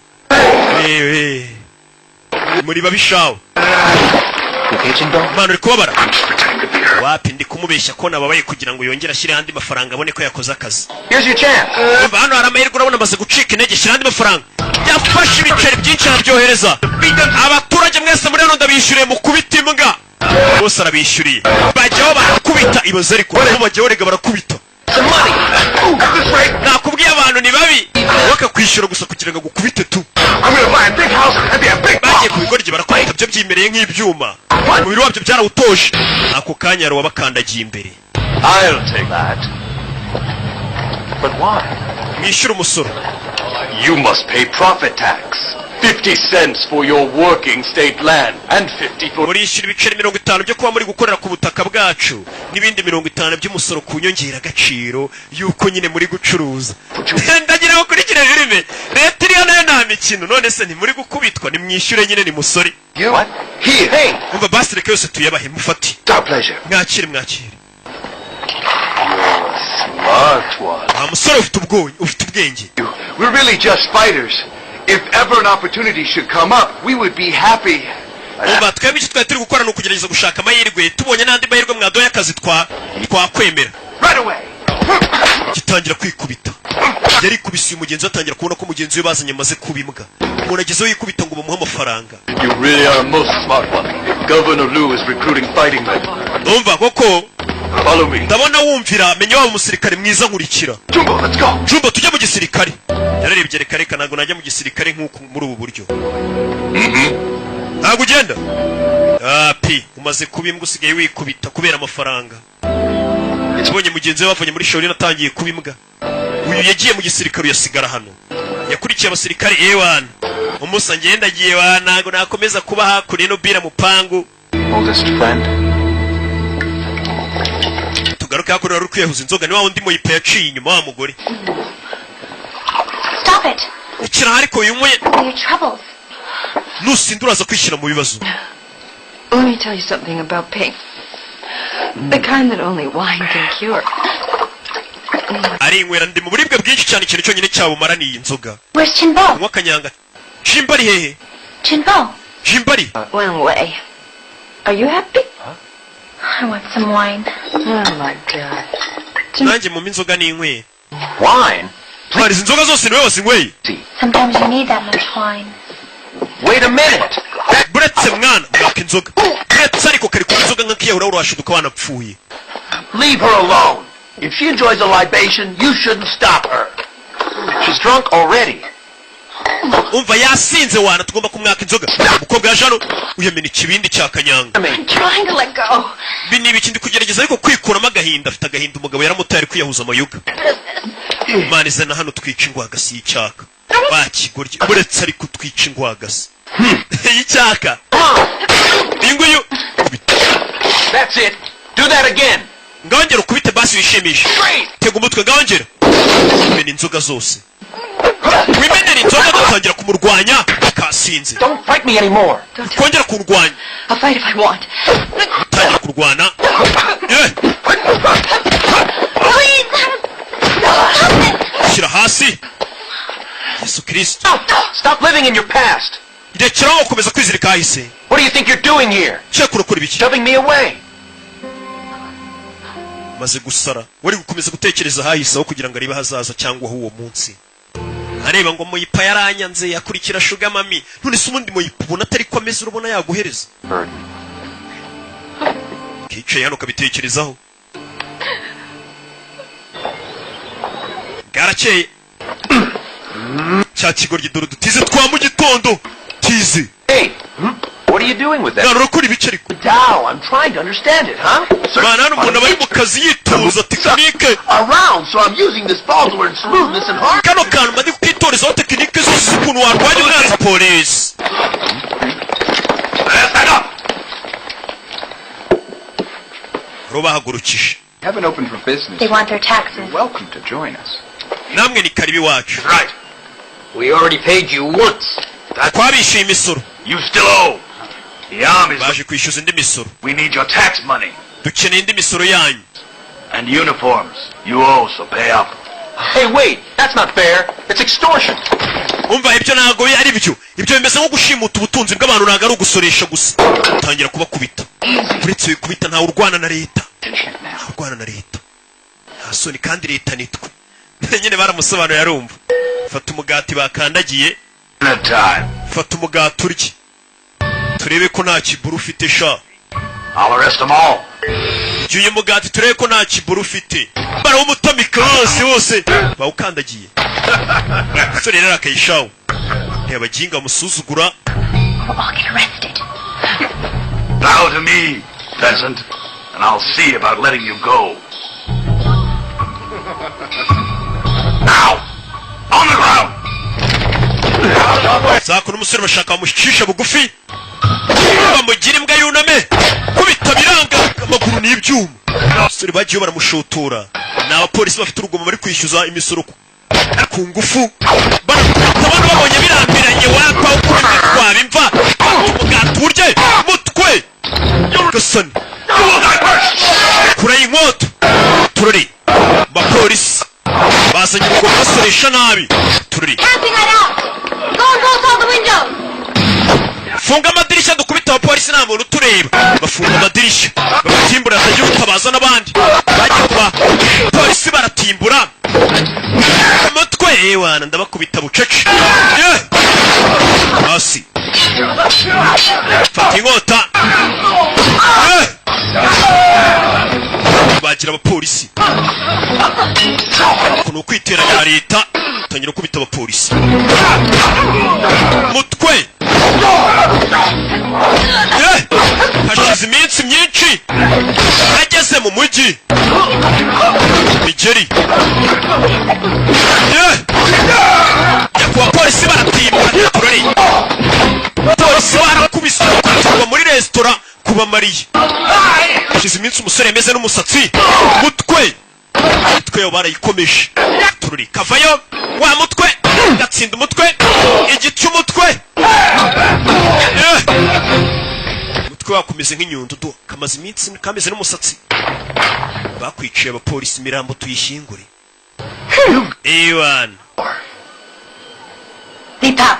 A: Ewe, muri babi shawe.
G: Okay, Jimbo?
A: Mwana, uri kubabara?
E: I'm just pretending to be hurt.
A: Wapi, ndi kumubeshya ko nababaye kugira ngo yongere ashyire andi mafaranga, abone ko yakoze akazi.
G: Here's your chance.
A: Umva, hano hari amahirwe, urabona amaze gucika intege, shyira andi mafaranga. Yafashe ibiceri byinshi arabyohereza. Abaturage mwese muri hano ndabishyuriye, mukubita imbwa. Bose arabishyuriye, bajyaho barakubita. Ibaze ariko bo bajyaho rega barakubita.
E: Some money. At this rate,
A: Nakubwiye, abantu ni babi, bakakwishyura gusa kugira ngo agukubite tu.
E: I'm gonna buy a big house and be a big
A: Bagiye
E: boss.
A: ku bigoryi barakubita, byo byimereye nk'ibyuma, umubiri wabyo byarawutoje. Ako kanya hari uwabakandagiye imbere.
E: I'll take that.
G: But why?
A: Mwishyure umusoro.
E: You must pay profit tax. 50 cents for your working state land and 50 for
A: Murishyura ibiceri 50 byo kuba muri gukorera ku butaka bwacu, n'ibindi 50 by'umusoro ku nyongeragaciro y'uko nyine muri gucuruza. Ndagira ngo ukurikire filime, leta iriyo nayo nta mikino. None se ntimuri gukubitwa? Nimwishyure nyine, ni musore.
E: You? What? Here. Hey.
A: Umva basi, reka yose tuyabahe, mufate.
E: It's our pleasure.
A: Mwakire, mwakire.
E: Smart one.
A: Wa musore, ufite ubwonye, ufite ubwenge.
E: We're really just fighters. If ever an opportunity should come up, we would be happy
A: Umva, twebwe icyo twari turi gukora ni ukugerageza gushaka amahirwe. Tubonye n'andi mahirwe mwaduhaye akazi, twakwemera.
E: Right away.
A: Gitangira kwikubita. Yarikubise uyu mugenzi we, atangira kubona ko mugenzi we bazanye amaze kuba imbwa. Umuntu agezeho yikubita ngo bamuhe amafaranga.
C: You really are a most smart one. Governor Liu is recruiting fighting men.
A: Umva koko.
C: Follow me.
A: Ndabona wumvira, menya waba umusirikare mwiza, nkurikira.
E: Jumbo, let's go.
A: Jumbo, tujye mu gisirikare. Yararebye, reka reka, ntabwo najya mu gisirikare nk'uku muri ubu buryo. Ntabwo ugenda pi umaze kuba imbwa, usigaye wikubita kubera amafaranga. Yabonye mugenzi we bavanye muri Shaolin atangiye kuba imbwa. Uyu yagiye mu gisirikare, uyasigara hano, yakurikiye abasirikare. Ewana umusa, ngenda agiye wa, ntabwo nakomeza kuba hakuno ino bira mupangu.
E: Oldest friend.
A: Tugaruke hakuno, wari uri kwiyahuza inzoga ni wa wundi muyipe yaciye inyuma wa mugore.
B: Stop it.
A: Ikiraha ariko uyunyweye.
B: Your troubles.
A: Nusinda uraza kwishyira mu bibazo.
D: Let me tell you something about pain. The kind that only wine can cure.
A: Arinywera, ndi mu buribwe bwinshi cyane, ikintu cyonyine cyabumara ni iyi nzoga.
B: Where's Chinbo?
A: Unywa akanyanga. Jimba ari hehe?
B: Chinbo.
A: Jimba ari
F: Wang Wei. Are you happy?
B: I want some wine.
F: Oh my God.
A: Nanjye mu inzoga ninyweye.
G: Wine?
A: Twari izi nzoga zose niwe wazinyweye?
B: Sometimes you need that much wine.
G: Wait a minute. That
A: Buretse mwana, mwaka inzoga, buretse ariko kari kunywa inzoga nk'akiyahura, urashiduka wanapfuye.
H: Leave her alone. If she enjoys a libation, you shouldn't stop her.
G: She's drunk already.
A: Umva, yasinze wana, tugomba kumwaka inzoga. Umukobwa yaje hano, uyamena ikibindi cya kanyanga.
D: I'm trying to let go.
A: Ibi ni ibiki? Ndi kugerageza ariko kwikuramo agahinda. Afite agahinda, umugabo yaramutaye, ari kwiyahuza amayoga. Imana izana hano twica ingwagasi y'icyaka bakigoryi. Buretse ariko twica ingwagasi y'icyaka iyi nguyu.
G: That's it. Do that again.
A: Ngongera ukubite basi wishimishe.
G: Great.
A: Tega umutwe, ngongera wimena inzoga zose, wimenera inzoga. Dutangira kumurwanya, kasinze.
G: Don't fight me anymore.
A: Kongera kurwanya.
D: I'll fight if I want.
A: Tangira kurwana. Eh,
B: Please!
A: Shyira hasi, Yesu Kirisito.
G: Stop living in your past.
A: Rekeraho gukomeza kwizirika hahise.
G: What do you think you're doing here?
A: Cyakora urakora ibiki?
G: Shoving me away.
A: Maze gusara, wari gukomeza gutekereza ahahise aho kugira ngo arebe ahazaza cyangwa aho uwo munsi. Areba ngo muyipa yaranyanze, yakurikira sugar mummy. None se ubundi muyipa ubona atari ko ameze, urabona yaguhereza?
G: Burden.
A: Kicaye hano kabitekerezaho. Bwarakeye, cya kigoryi dore dutize twa mu gitondo tize.
G: Hey, what are you doing with that?
A: Mwana, urakora ibice ariko?
H: Tao, I'm trying to understand it, huh?
A: Mwana, hano umuntu aba ari mu kazi yitoza tekinike.
H: Around, so I'm using this ball to learn smoothness and hard.
A: Kano kantu mba ndi kukitorezaho tekinike zose z'ukuntu warwanya umwanzi. Polisi.
C: Stand up!
A: Rubahagurukije.
E: Haven't opened for business.
B: They want their taxes.
E: Welcome to join us.
A: Namwe ni karibu iwacu.
C: Right.
H: We already paid you once.
A: Twabishyuye imisoro.
C: You still owe. The army's.
A: Baje kwishyuza indi misoro.
C: We need your tax money.
A: Dukeneye indi misoro yanyu.
C: And uniforms. You owe, so pay up.
G: Hey, wait. That's not fair. It's extortion.
A: Umva, ibyo ntabwo ari byo, ibyo bimeze nko gushimuta ubutunzi bw'abantu, ntabwo ari ugusoresha gusa. Tangira kubakubita. Uretse wikubita, ntawe urwana na leta, ntawe urwana na leta, nta soni. Kandi leta nitwe nyine. Baramusobanuye arumva. Fata umugati bakandagiye.
C: Dinner time.
A: Fata umugati urye, turebe ko nta kiburu ufite sha.
C: I'll arrest them all.
A: Jya uyu mugati turebe ko nta kiburu ufite. Barawumutamika hose hose bawukandagiye. Umusore rero akayishawo, reba abaginga bamusuzugura.
B: We'll all get arrested.
C: Bow to me, peasant, and I'll see about letting you go. Now! On the ground!
A: Zako n'umusore bashaka bamucisha bugufi, bamugira imbwa yuname. Kubita biranga, amaguru ni ibyuma. Abasore bagiye baramushotora, ni abapolisi bafite urugomo, bari kwishyuza imisoro ku ngufu. Barakubita abantu babonye birambiranye, wapa ukubita twaba imva. Umugati urye mutwe gasani kure inkota turori. Abapolisi bazanye urugomo basoresha nabi turori.
B: Camping night out! Go and bolt all the windows!
A: Funga amadirishya, dukubite abapolisi. Abapolisi nta muntu utureba. Bafunga amadirishya, babatimbura, hatagira utabaza n'abandi. Bajya kuba polisi, baratimbura umutwe. Ewana, ndabakubita bucece. Hasi, fata inkota. Bagira abapolisi ukuntu ukwiteranya na leta, utangira gukubita abapolisi mutwe. Hashize iminsi myinshi, ageze mu mujyi migeri. Nyakubahwa polisi, baratimbura, turari polisi barakubise, bakubitirwa muri resitora kubamariye. Hashize iminsi, umusore yameze n'umusatsi mutwe, imitwe yabo barayikomeje. Tururi kavayo wa mutwe, gatsinda umutwe, igice umutwe. Umutwe wakomeze nk'inyundo do, kamaze iminsi kameze n'umusatsi. Bakwiciye abapolisi, imirambo tuyishyingure. Ewana.
B: Deepak,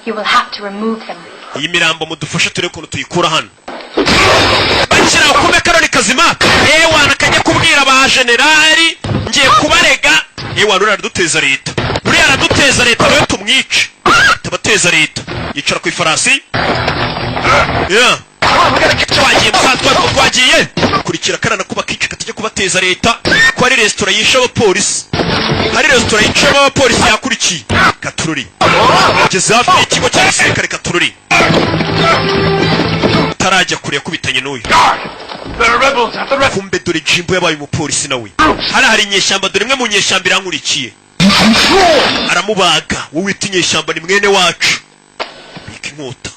B: you will have to remove them.
A: Iyi mirambo mudufashe turebe ukuntu tuyikura hano. Bakira kume karoni kazima. Ewana, kajya kubwira ba generali: "Ngiye kubarega." Ewana, uriya araduteza leta, uriya araduteza leta, nawe tumwice, tabateza leta. Yicara ku ifarasi. Yeah. Twagiye musaza, twagiye kurikira karana kuba kica, katajya kubateza leta ko ari resitora yishe abapolisi, hari resitora yicayemo abapolisi. Yakurikiye katururi, ageze hafi y'ikigo cya gisirikare. Katururi utarajya kure yakubitanye n'uyu.
C: There are rebels at the rest.
A: Kumbe dore Jimbo yabaye umupolisi nawe. Hariya hari inyeshyamba, dore imwe mu nyeshyamba irankurikiye, aramubaga. Wowe wita inyeshyamba ni mwene wacu. Bika inkota.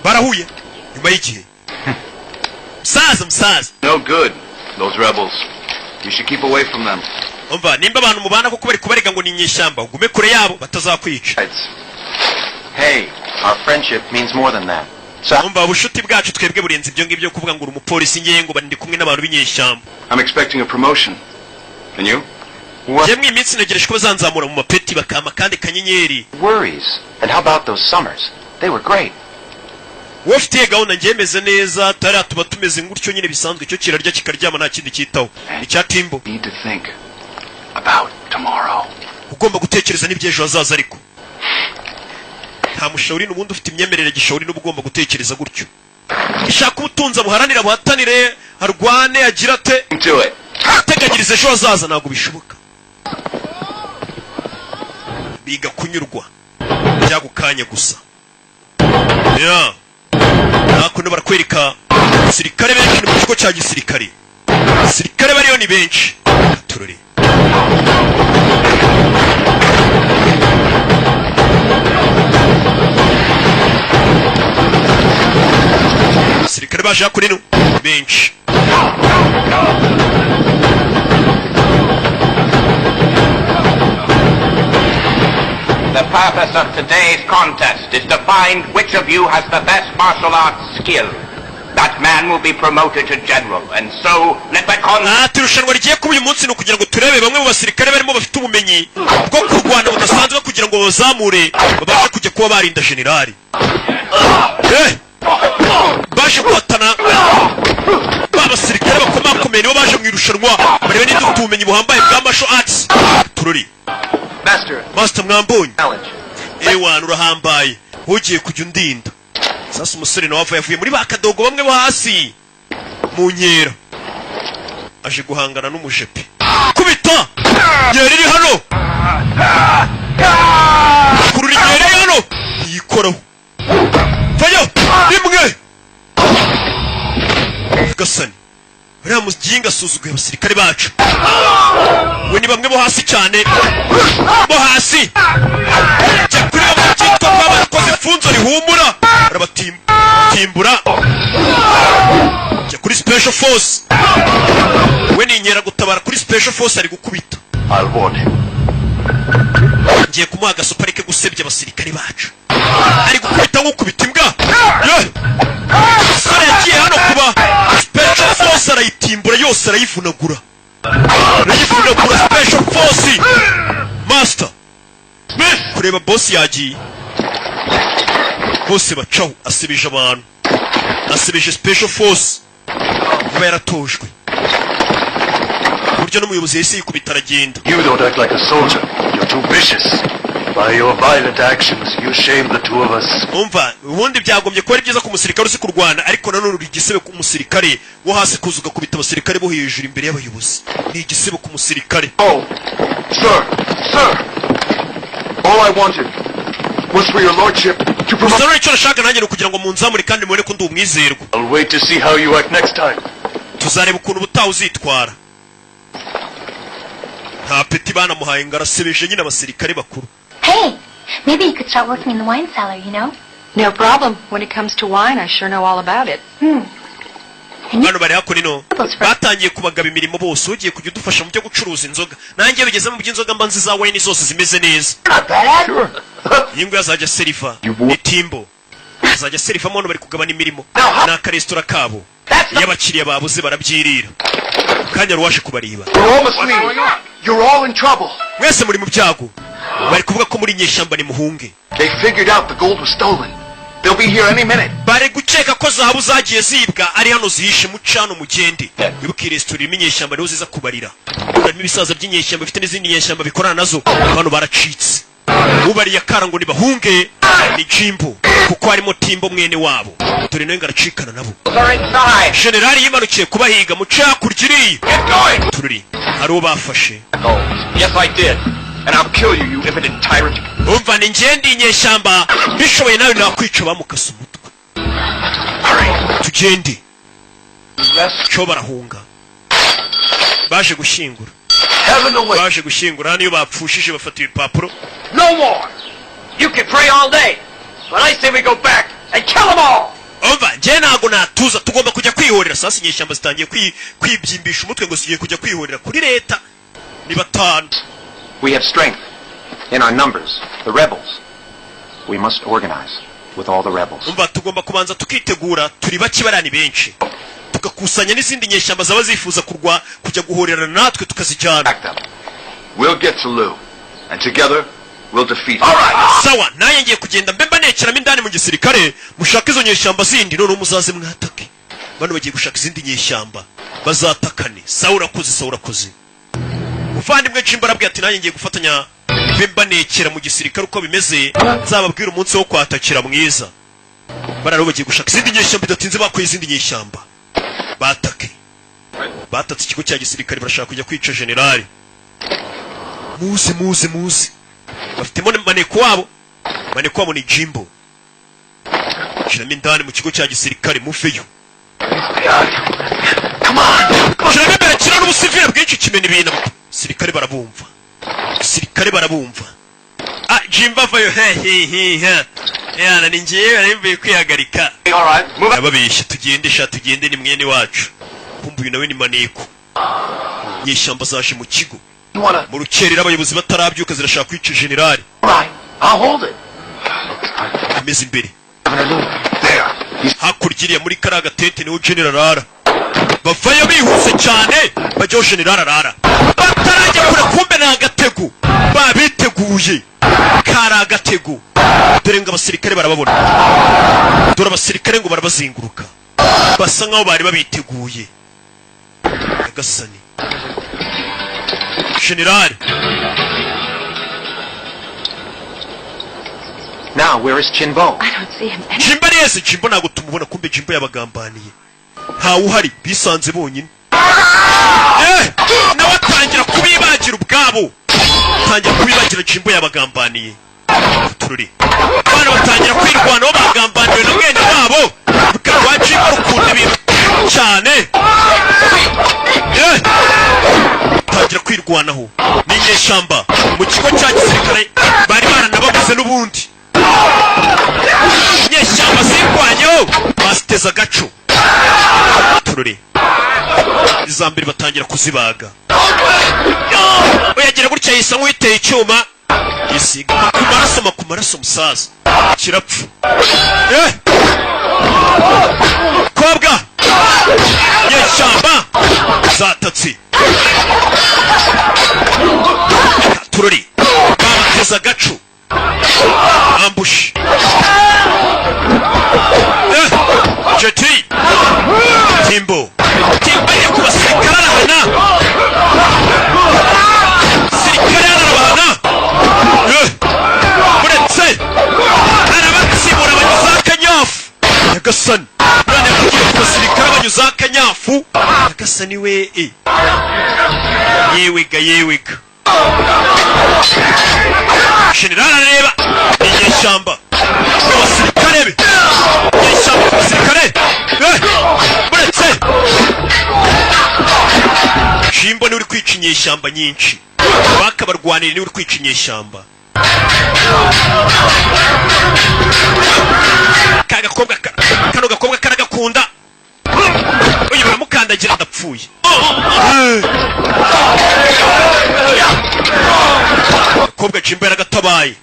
A: Barahuye nyuma y'igihe. Musaza, musaza.
E: No good, those rebels. You should keep away from them.
A: Umva, nimba abantu mubana koko bari kubarega ngo ni inyeshyamba, ugume kure yabo batazakwica.
G: Hey, our friendship means more than that. So
A: Umva, ubushuti bwacu twebwe burenze ibyo ngibyo kuvuga ngo uri umupolisi, ngewe ngo ndi kumwe n'abantu b'inyeshyamba.
E: I'm expecting a promotion. And you?
G: What
A: Njye mw'iyi minsi ntegereje ko bazanzamura mu mapeti, bakampa kandi kanyenyeri.
G: worries? And how about those summers? They were great.
A: Wowe ufitiye gahunda, njye meze neza. Tariya tuba tumeze gutyo nyine bisanzwe, icyo kirarya kikaryama, nta kindi cyitaho icya Timbo.
E: Need to think about tomorrow.
A: Ugomba gutekereza n'iby'ejo hazaza, ariko nta mushawuri n'ubundi ufite imyemerere gishawuri n'uba ugomba gutekereza gutyo. Ishaka ubutunzi, abuharanire, abuhatanire, arwane, agira ate?
E: Do it.
A: Ateganyiriza ejo hazaza ntabwo bishoboka. Biga kunyurwa by'ako kanya gusa. Yeah. Hakuno barakwereka abasirikare benshi, ni mu kigo cya gisirikare, abasirikare bariyo ni benshi. Turore. Abasirikare baje hakuno ino benshi.
I: The purpose of today's contest is to find which of you has the best martial arts skill. That man will be promoted to general, and so let the contest
A: Ati irushanwa rigiye kuba uyu munsi ni ukugira ngo turebe bamwe mu basirikare barimo bafite ubumenyi bwo kurwana budasanzwe, kugira ngo babazamure babashe kujya kuba barinda generali. Baje guhatana ba basirikare bakomakomeye, nibo baje mu irushanwa barebe niba dufite ubumenyi buhambaye bwa martial arts. Turori.
E: Master,
A: Master, mwambonye?
E: Challenge.
A: Ewana, urahambaye, ugiye kujya undinda. Sasa umusore nawe ava yavuye muri ba kadogo bamwe bo hasi mu nkera, aje guhangana n'umujepe. Kubita nkera iri hano, kurura inkera iri hano, ntiyikoraho. Vayo rimwe gasani. Uriya muginga asuzuguye abasirikare bacu. We ni bamwe bo hasi cyane, bo hasi. Jya kuri bamwe byitwa kuba barakoze ifunzo rihumura, arabatimbura. Jya kuri special force, we ni inkeragutabara kuri special force, ari gukubita.
C: I'll warn him.
A: Ngiye kumuha agasopa areke gusebya abasirikare bacu. Ari gukubita nk'ukubita imbwa. Ye! Umusore yagiye hano kuba special force, arayitimbura yose, arayivunagura, arayivunagura special force. Master kureba boss yagiye. Bose bacaho. Asibije abantu, asibije special force iba yaratojwe ku buryo n'umuyobozi yahise yikubita aragenda.
H: You don't act like a soldier. You're too vicious. By your violent actions, you shamed the two of us.
A: Umva, ubundi byagombye kuba ari byiza ku musirikare uzi kurwana, ariko nanone uri igisebe ku musirikare wo hasi kuza ugakubita abasirikare bo hejuru imbere y'abayobozi. Ni igisebo ku musirikare.
E: Oh, sir, sir. All I wanted was for your lordship to promote.
A: Gusa none icyo nashaka nanjye ni ukugira ngo munzamure kandi mubone ko ndi umwizerwa.
H: I'll wait to see how you act next time.
A: Tuzareba ukuntu ubutaha uzitwara. Nta peti banamuhaye ngo arasebeje nyine abasirikare bakuru.
B: Hey, maybe you could start working in the wine cellar?
D: No problem. When it comes to wine, I sure know all about it.
A: Bano bari hakuno batangiye kubagaba imirimo bose. Ugiye kujya udufasha mu byo gucuruza inzoga, nanjye bigeze mu by'inzoga mba nzi za wine zose zimeze neza.
H: Not bad.
A: Iyi nguyu azajya seriva ni Timbo, azajya serivamo. Hano bari kugabana imirimo, ni akaresitora kabo. Iyo abakiriya babuze barabyirira. Kanya waje kubareba.
E: You're all must leave. You're all in trouble.
A: Mwese muri mu byago, bari kuvuga ko muri inyeshyamba, nimuhunge.
E: They figured out the gold was stolen. They'll be here any minute.
A: Bari gukeka ko zahabu zagiye zibwa ari hano zihishe. Mucano mugende. Wibuke iyi resitora irimo inyeshyamba, niho ziza kubarira. Harimo ibisaza by'inyeshyamba bifite n'izindi nyeshyamba bikorana nazo. Hano baracitse. Ubariye akara ngo nibahunge ni Jimbo, kuko harimo Timbo mwene wabo. Dore nawe ngo aracikana nabo. Generali yimanukiye kubahiga. Muce hakurya iriya tururi, hari uwo bafashe.
I: Yes, I did. And I'll kill you, you impotent tyrant.
A: Umva, ni ngende inyeshyamba bishoboye nawe nakwica. Bamukase umutwe. Tugende cyo. Barahunga, baje gushyingura, baje gushyingura. Hano iyo bapfushije bafata ibipapuro.
I: No more! You can pray all day, but I say we go back and kill them all!
A: Umva, njye ntabwo natuza, tugomba kujya kwihorera. Sasa inyeshyamba zitangiye kwibyimbisha umutwe ngo zigiye kujya kwihorera kuri leta. Ni batanu.
G: We have strength in our numbers, the rebels. We must organize with all the rebels.
A: Umva, tugomba kubanza tukitegura. Turi bake, bariya ni benshi. Tugakusanya n'izindi nyeshyamba zaba zifuza kurwa kujya guhorerana natwe, tukazijyana.
E: We'll get to Lou, and together we'll defeat him. All right.
A: Sawa, nanjye ngiye kugenda mbe mbanekeramo indani mu gisirikare. Mushake izo nyeshyamba zindi, noneho muzaze mwatake. Bano bagiye gushaka izindi nyeshyamba bazatakane. Sawa, urakoze. Sawa, urakoze muvandimwe. Jimbo arabwira ati nanjye ngiye gufatanya mbe mbanekera mu gisirikare. Uko bimeze nzababwira umunsi wo kwatakira mwiza. Bariya rero bagiye gushaka izindi nyeshyamba. Bidatinze bakuye izindi nyeshyamba batake. Batatse ikigo cya gisirikare, barashaka kujya kwica generali. Muze, muze, muze. Bafitemo maneko wabo. Maneko wabo ni Jimbo. Shiramo indani mu kigo cya gisirikare, muveyo. Shiramo imbere kira n'ubusivile bwinshi kimena ibintu. Abasirikare barabumva, abasirikare barabumva. Ah, Jimbo avayo. Hehehe, yana ni ngewe nari mvuye kwihagarika. Ababeshya. Tugende sha, tugende, ni mwene wacu. Kumva uyu nawe ni maneko. Inyeshyamba zaje mu kigo mu rukerera, abayobozi batarabyuka, zirashaka kwica generali.
H: I'll hold it.
A: Ameze imbere hakurya iriya muri kariya gatente niho generali arara. Bavayo bihuse cyane, bajyaho generali arara batarajya kure. Kumbe ni agatego babiteguye, kari agatego. Dore ngo abasirikare barababona, dore abasirikare ngo barabazenguruka, basa nkaho bari babiteguye. Nyagasani, generali.
G: Now, where is Chinbo?
D: I don't see him anywhere.
A: Jimbo areze. Jimbo ntabwo tumubona. Kumbe Jimbo yabagambaniye, ntawe uhari, bisanze bonyine. Nawe atangira kubibagira ubwabo, atangira kubibagira. Jimbo yabagambaniye. Tururi abana batangira kwirwanaho, bagambaniwe na mwene wabo. Rwa Jimbo rukunda ibintu cyane. Tangira kwirwanaho. Ni inyeshyamba mu kigo cya gisirikare, bari baranababuze n'ubundi. Inyeshyamba zirwanyeho, baziteze agaco. Tururi iza mbere batangira kuzibaga. Uyagira gutya yisa nk'uwiteye icyuma, yisiga ku maraso, ku maraso. Musaza kirapfa. Kobwa, inyeshyamba zatatse. Tururi babateze agacu, ambush. Jet Li, Timbo, Timbo ajya ku basirikare arahana, sirikare ararabahana. Uretse arabatsibura, banyuzaho akanyafu. Nyagasani, none yakugiye ku basirikare banyuzaho akanyafu. Nyagasani we, yewega, yewega! Generali arareba inyeshyamba ku basirikare be, inyeshyamba ku basirikare. Uretse Jimbo niwe uri kwica inyeshyamba nyinshi, bakabarwanira, niwe uri kwica inyeshyamba. Ka gakobwa kano gakobwa karagakunda. Uyu baramukandagira, ndapfuye. Gakobwa Jimbo yaragatabaye,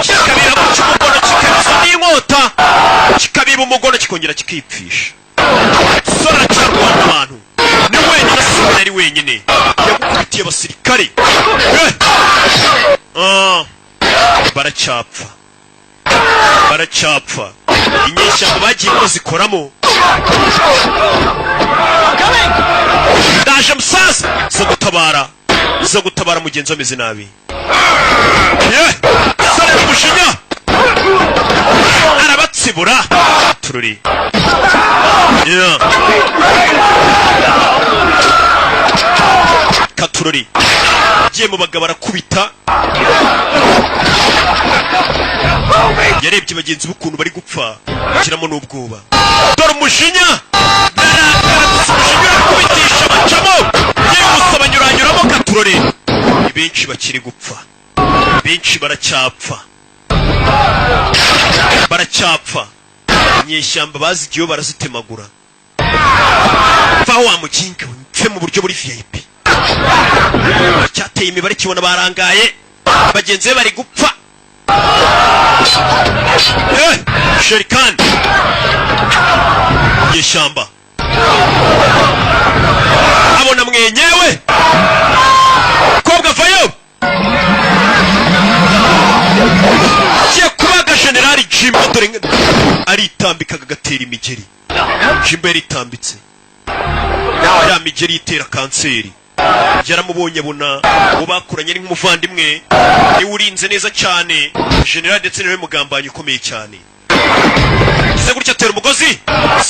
A: kikabira guca umugono, kikabiza n'inkota, kikabiba umugono, kikongera kikipfisha. Sora aracyarwana abantu, ni wenyine asigaye, ari wenyine, yagukubitiye abasirikare. Ah, baracyapfa, baracyapfa. Inyeshyamba bagiye bazikoramo. Ndaje musaza, zo gutabara, zo gutabara mugenzi we ameze nabi. Ye sore n'umujinya arabatsibura tururi. Yeah. Katurori agiye mu bagabo arakubita. Yarebye bagenzi be ukuntu bari gupfa, ashyiramo n'ubwoba. Dore umujinya, ararakara gusa, umujinya urakubitisha, bacamo yihuse, banyuranyuramo. Katurore, ni benshi bakiri gupfa, benshi baracyapfa, baracyapfa. Inyeshyamba bazigiyeho barazitemagura. Pfa wa mukinga we, mpfe mu buryo buri VIP. Cyateye imibare, kibona barangaye, bagenzi be bari gupfa. Sherikani inyeshyamba abona mwenyewe kobwa vayo, agiye kubaga generali Jimbo. Dore aritambikaga, agatera imigeri. Jimbo yaritambitse ya migeri itera kanseri. Yaramubonye, abona uwo bakuranye ari nk'umuvandimwe, niwe urinze neza cyane generali, ndetse niwe mugambanyi ukomeye cyane. Kize gutya, atera umugozi.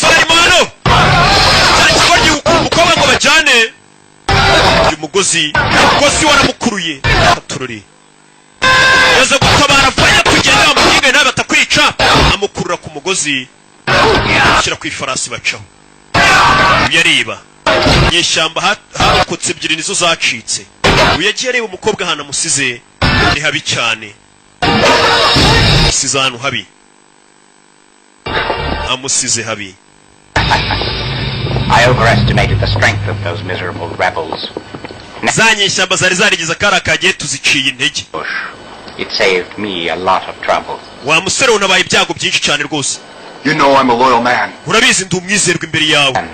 A: Sore arimo hano, cya kigoryi gukura umukobwa ngo bajyane. Uyu mugozi, umugozi waramukuruye. Atururi yaza gutabara, vanya tugende bamuhinge nawe batakwica. Amukurura ku mugozi, ashyira ku ifarasi, bacaho. Uyu areba inyeshyamba harokotse ebyiri, nizo zacitse. Uyu yagiye areba umukobwa ahantu amusize ni habi cyane, amusize ahantu habi, amusize habi.
I: I overestimated the strength of those miserable rebels.
A: Za nyeshyamba zari zarigeze akari kagiye, tuziciye intege.
I: It saved me a lot of trouble.
A: Wa musore, unabaye ibyago byinshi cyane rwose.
E: You know I'm a loyal man.
A: Urabizi ndi umwizerwa imbere yawe.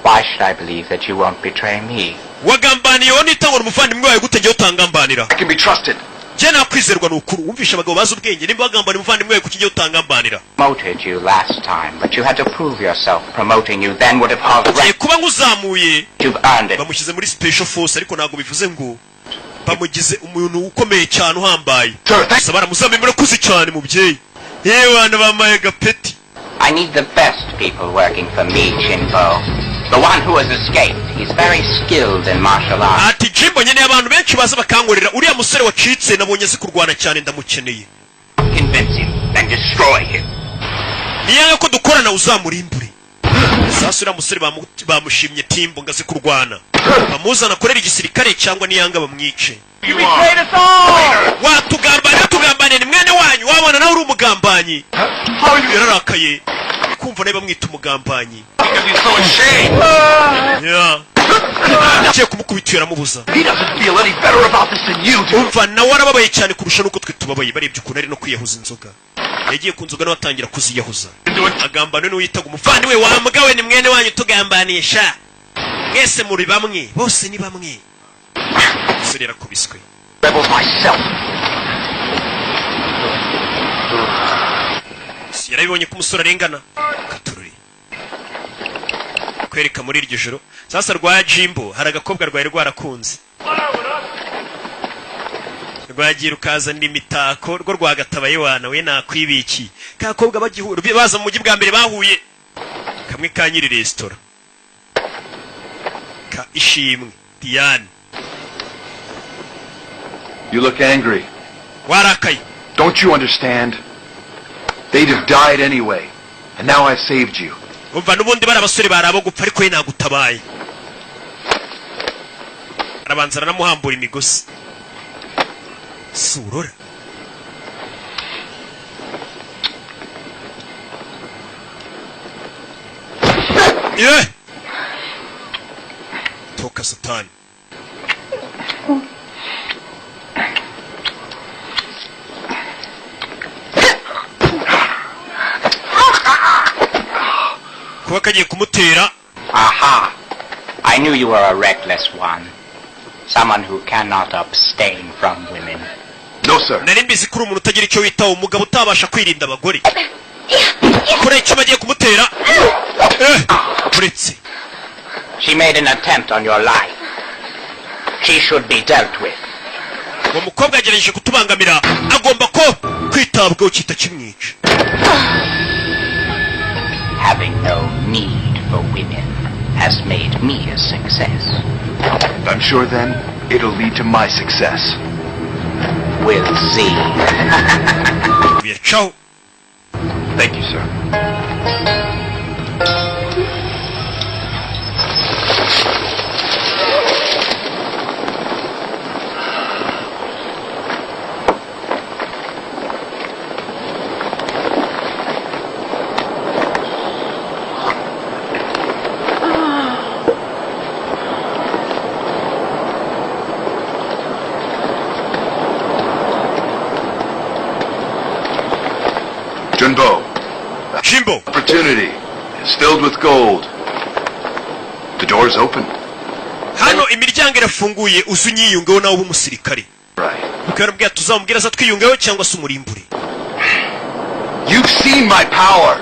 I: Why should I believe that you won't betray me?
A: Wagambaniye wowe nitangwa umuvandimwe wawe, gute njyewe utangambanira?
E: I can be trusted.
A: Njye nakwizerwa, ni ukuri. Wumvisha abagabo bazi ubwenge, nimba wagambaniye umuvandimwe wawe, kuki njyewe utangambanira?
I: Promoted you last time, but you had to prove yourself. Promoting you then would have halted.
A: Ngiye kuba nkuzamuye.
I: You've earned it.
A: Bamushyize muri special force, ariko ntabwo bivuze ngo bamugize umuntu ukomeye cyane uhambaye. Gusa baramuzamuye, murakuze cyane mubyeyi. Yewe, bantu bamaye agapeti.
I: I need the best people working for me, Chinpo. The one who has escaped. He's very skilled in martial arts.
A: Ati: "Jimbo, nkeneye abantu benshi baza bakankorera. Uriya musore wacitse nabonye azi kurwana cyane, ndamukeneye."
I: Convince him, then destroy him.
A: Niyanga ko dukorana, uzamurimbure. Sasa uriya musore bamushimye Timbo ngo azi kurwana, bamuzana akorera igisirikare, cyangwa niyanga bamwice.
I: You betrayed us all!
A: Watugambaniye, tugambaniye, ni mwene wanyu, wabona nawe uri umugambanyi. Yararakaye kumva nawe bamwita umugambanyi.
C: Because he's so ashamed.
A: Yeah. Agiye kumukubita, yaramubuza.
E: He doesn't feel any better about this than you do.
A: Umva, nawe arababaye cyane kurusha nuko twe tubabaye. Barebye ukuntu ari no kwiyahuza inzoga, yagiye ku nzoga nawe atangira kuziyahuza, agambana n'uwo yitaga umuvandimwe. Wa mbwa we, ni mwene wanyu tugambanisha, mwese muri bamwe, bose ni bamwe. Umusore yarakubiswe.
E: Rebels myself.
A: Yarabibonye ko umusore arengana. Katururi kwereka muri iryo joro sasa rwa Jimbo, hari agakobwa rwari rwarakunze, rwagiye rukazanira imitako rwo rwagatabaye. Wana we, nakwibikiye kakobwa bagihura, baza mu mujyi bwa mbere bahuye, kamwe ka nyiri resitora ka Ishimwe Diane.
E: You look angry.
A: Warakaye.
E: Don't you understand? They'd have died anyway. And now I've saved you.
A: Umva, n'ubundi bari abasore bari abo gupfa, ariko we nagutabaye. Arabanza aranamuhambura imigozi. Si urora? Ye toka satani. Kuba kagiye kumutera.
I: Aha! I knew you were a reckless one. Someone who cannot abstain from women.
E: No, sir.
A: Nari mbizi ko uri umuntu utagira icyo witaho, umugabo utabasha kwirinda abagore. Kure icyo bagiye kumutera, uretse.
I: She made an attempt on your life. She should be dealt with.
A: Uwo mukobwa yagerageje kutubangamira, agomba ko kwitabwaho, kita kimwica.
I: Having no need for women has made me a success.
E: I'm sure then it'll lead to my success.
I: We'll see.
A: Biyacaho.
E: Thank you, sir. Junbo,
A: Jimbo.
E: Opportunity is filled with gold. The door's open.
A: Hano imiryango irafunguye, uze unyiyungeho nawe ube umusirikare.
E: Right.
A: Kuko yaramubwiye ati tuzamubwira aza twiyungeho cyangwa se umurimbure.
E: You've seen my power.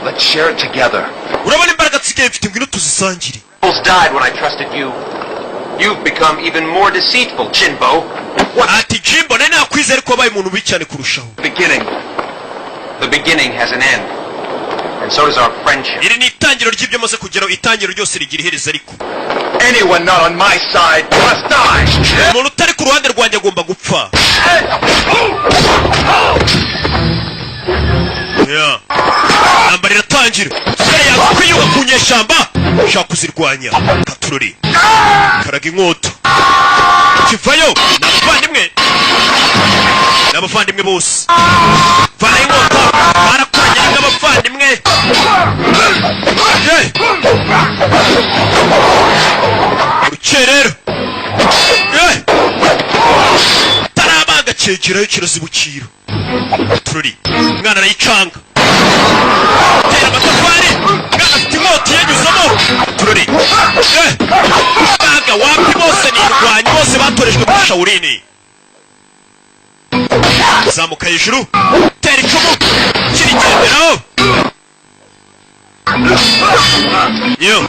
E: Let's share it together.
A: Urabona imbaraga nsigaye mfite, ngwino tuzisangire.
G: Almost died when I trusted you. You've become even more deceitful, Chinbo. What?
A: Ati Jimbo, nari nakwizera, ariko wabaye umuntu mubi cyane kurushaho.
E: Beginning.
G: The beginning has an end. And so does our friendship.
A: Iri ni itangiro ry'ibyo maze kugeraho, itangiro ryose rigira iherezo ariko.
E: Anyone not on my side must die.
A: Umuntu utari ku ruhande rwanjye agomba gupfa. Yeah. Intambara iratangira. Umusore yanga kwiyunga ku nyeshyamba, ushaka kuzirwanya. Katurori karaga inkota kivayo. Ni abavandimwe, ni abavandimwe bose. Vanayo inkota, barakoranye nk'abavandimwe. Yeah. Urukerera. Yeah. Tarabaga cyegerayo kirazibukira. Tururi umwana arayicanga, tera amatafari. Umwana afite inkota yanyuzamo. Tururi. Eh, baga wapi, bose ni indwanyi, bose batorejwe muri Shaolin. Zamuka hejuru, tera icumu kirigenderaho yo.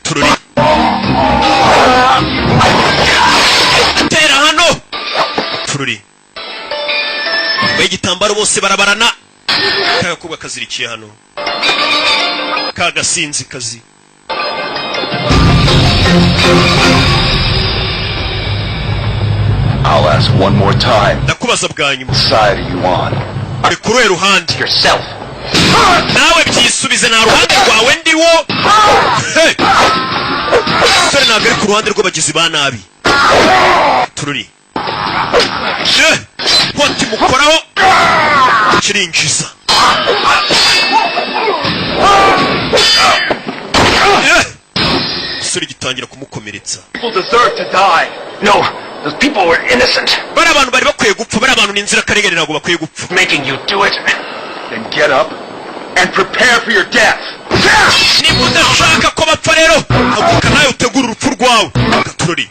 A: Tururi, tera hano. Tururi bambaye igitambaro bose barabarana. Kagakobwa kazirikiye hano, kagasinzi kazi.
E: I'll ask one more time.
A: Ndakubaza bwa nyuma.
E: What side are you on?
A: Uri kuri uruhe ruhande?
G: Yourself.
A: Nawe byisubize, nta ruhande rwawe ndiwo. Hey! Umusore ntabwo ari ku ruhande rw'abagizi ba nabi. Tururi. Eh! Nkota imukoraho, kirinjiza. Eh! Umusore gitangira kumukomeretsa.
E: People deserve to die.
G: No, those people were innocent.
A: Bari abantu bari bakwiye gupfa, bari abantu ni inzirakarengane, ntabwo bakwiye gupfa.
G: Making you do it.
E: Then get up and prepare for your death.
A: Niba udashaka ko bapfa rero, haguruka nawe utegura urupfu rwawe. Turori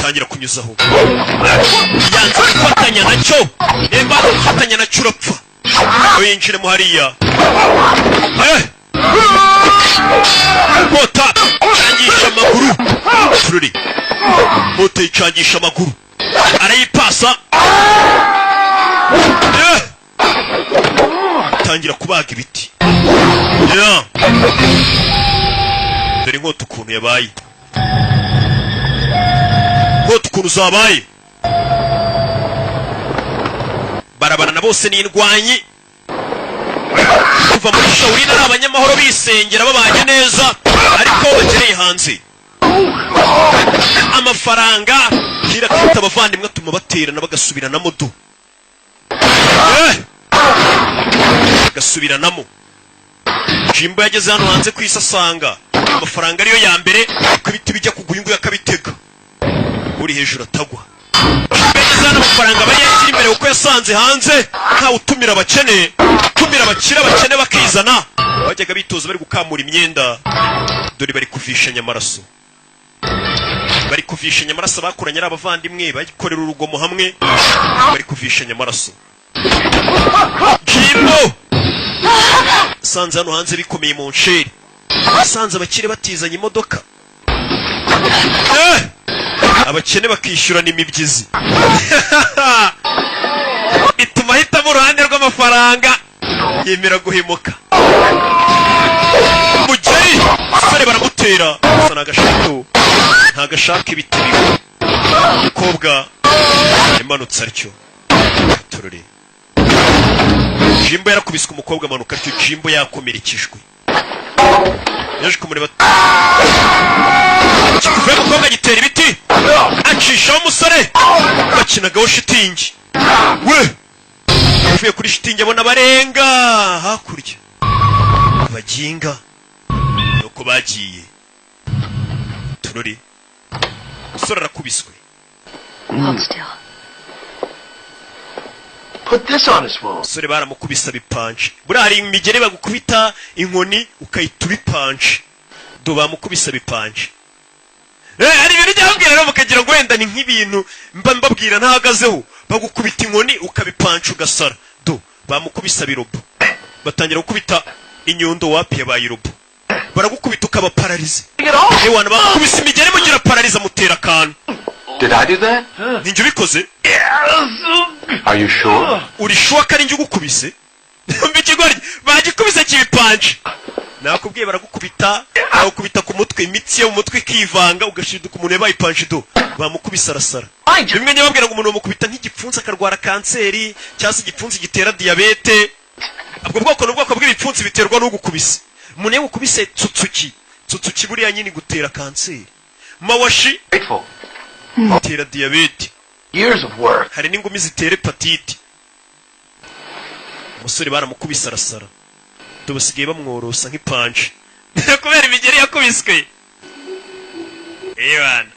A: tangira kunyuzaho, yanze gufatanya nacyo. Nimba gufatanya nacyo urapfa. Aho yinjiremo hariya. Inkota cangisha amaguru. Turori, inkota yicangisha amaguru, arayipasa. Tangira kubaga ibiti. Yeah. Dore inkota ukuntu yabaye, inkota ukuntu zabaye. Barabarana bose ni indwanyi. Kuva muri Shaolin ari abanyamahoro, bisengera, babanye neza, ariko bagereye hanze amafaranga kira kwita abavandimwe atuma baterana bagasubiranamo du. Bagasubiranamo. Jimbo yageze hano hanze ku isi asanga amafaranga ariyo ya mbere, uko ibiti bijya kugwa uyu nguyu akabitega, uri hejuru atagwa. Jimbo yageze hano amafaranga aba yashyira imbere, kuko yasanze hanze ntawe utumira abakene, utumira abakire, abakene bakizana. Bajyaga bitoza bari gukamura imyenda. Dore bari kuvishanya amaraso, bari kuvishanya amaraso. Bakuranye ari abavandimwe, bakorera urugomo hamwe, bari kuvishanya amaraso. Jimbo asanze hano hanze bikomeye mu nsheri, asanze abakire batizanye imodoka. Abakene bakishyurana imibyizi, bituma ahitamo uruhande rw'amafaranga, yemera guhemuka. Mugeri umusore baramutera, gusa ntagashaka, ntagashaka ibiti bigwa. Umukobwa yamanutse atyo. Turore, Jimbo yarakubiswe, umukobwa amanuka atyo. Jimbo yakomerekejwe, yaje kumureba kikuvuye. Umukobwa gitera ibiti, acishaho umusore bakinagaho shitingi. We avuye kuri shitingi abona barenga hakurya baginga, nuko bagiye. Turore, umusore arakubiswe.
D: Hold still.
H: Put this on his wound.
A: Umusore baramukubise bipanje. Buriya hari imigeri bagukubita inkoni ukahita ubipanje. Do, bamukubise bipanje. Hari ibintu ujya babwira rero mukagira ngo wenda ni nk'ibintu mba mbabwira ntahagazeho. Bagukubita inkoni ukabipanca ugasara. Do, bamukubise birobo, batangira gukubita inyundo, wapi, yabaye irobo. Baragukubita ukaba paralysé. Ewana, bakubise imigeri mugira paralyze, mutera akantu.
E: Did I do that?
A: Ninjye ubikoze?
E: Are you sure?
A: Uri sure ko ari njye ugukubise? Umva ikigoryi, bagikubise kibipanje. Nakubwiye, baragukubita, bagukubita ku mutwe, imitsi yo mu mutwe ikivanga, ugashiduka umuntu yabaye ipanje. Do, bamukubise arasara. Bimwe njya babwira ngo umuntu bamukubita nk'igipfunsi akarwara kanseri, cyangwa se igipfunsi gitera diyabete. Ubwo bwoko ni ubwoko bw'ibipfunsi biterwa n'ugukubise. Umuntu iyo agukubise tsutsuki, tsutsuki buriya nyine gutera kanseri, mawashi
E: Grateful.
A: itera diyabete.
E: Years of work.
A: Hari n'ingumi zitera hepatite. Umusore baramukubise arasara. Basigaye bamworosa nk'ipanje kubera imigeri yakubiswe. Ebana,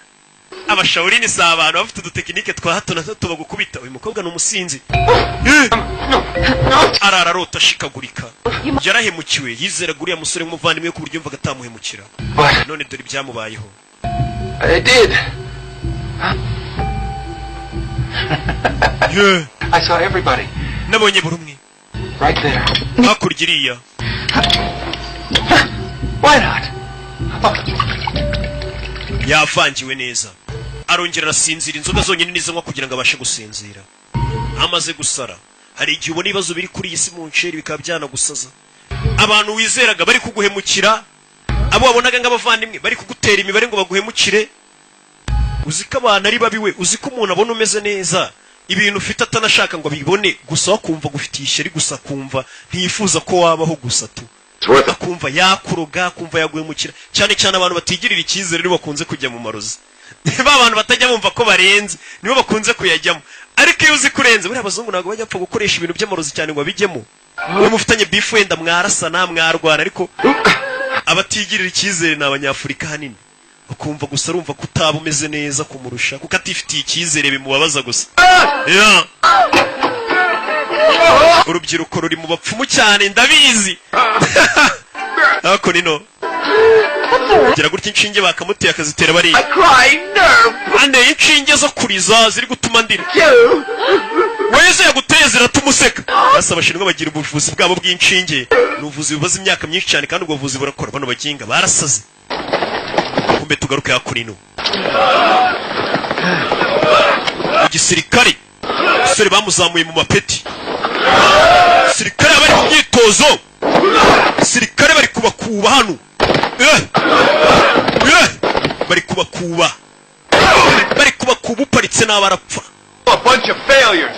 A: abashawurini si abantu bafite udutekinike twa hato na hato bagukubita. Uyu mukobwa ni umusinzi. Arara arota ashikagurika. Yarahemukiwe, yizeraga uriya musore nk'umuvandimwe we ku buryo yumvaga atamuhemukira.
E: But
A: None dore ibyamubayeho.
E: I did.
A: Yeah.
E: I saw everybody
A: Nabonye buri umwe.
E: right there.
A: Hakurya iriya.
E: Why not?
A: Yavangiwe neza, arongera arasinzira. Inzoga zonyine nizo anywa kugira ngo abashe gusinzira. Amaze gusara. Hari igihe ubona ibibazo biri kuri iyi si mu nceri bikaba byanagusaza. Abantu wizeraga bari kuguhemukira, abo wabonaga nk'abavandimwe bari kugutera imibare ngo baguhemukire. Uzi ko abantu ari babi we? Uzi ko umuntu abona umeze neza, ibintu ufite atanashaka ngo abibone, gusa wakumva gufitiye ishyari, gusa akumva ntiyifuza ko wabaho gusa tu, akumva yakuroga, akumva yaguhemukira. Cyane cyane abantu batigirira icyizere nibo bakunze kujya mu marozi. Ba bantu batajya bumva ko barenze nibo bakunze kuyajyamo. Ariko iyo uzi ko urenze, buriya abazungu ntabwo bajya bapfa gukoresha ibintu by'amarozi cyane ngo babijyemo. Iyo mufitanye beef wenda mwarasana, mwarwana, ariko abatigirira icyizere ni Abanyafurika ahanini. Ukumva gusa arumva ko utaba umeze neza kumurusha, kuko atifitiye icyizere, bimubabaza gusa. Yeah. Urubyiruko ruri mu bapfumu cyane, ndabizi. Ariko nino Gira gutya, inshinge bakamuteye akazitera bariya.
E: Crying nerve.
A: Anteye inshinge zo kuriza ziri gutuma ndira. Weze yaguteye ziratuma useka. Basa abashinwa bagira ubuvuzi bwabo bw'inshinge, ni ubuvuzi bumaze imyaka myinshi cyane, kandi ubwo buvuzi burakora. Bano baginga barasaze. Kumbe tugaruke hakurino mu gisirikare, umusore bamuzamuye mu mapeti. Sirikare bari mu myitozo, sirikare bari kubakuba hano. Eh! Eh! Bari kubakuba, bari kubakuba, uparitse n'abarapfa.
E: A bunch of failures.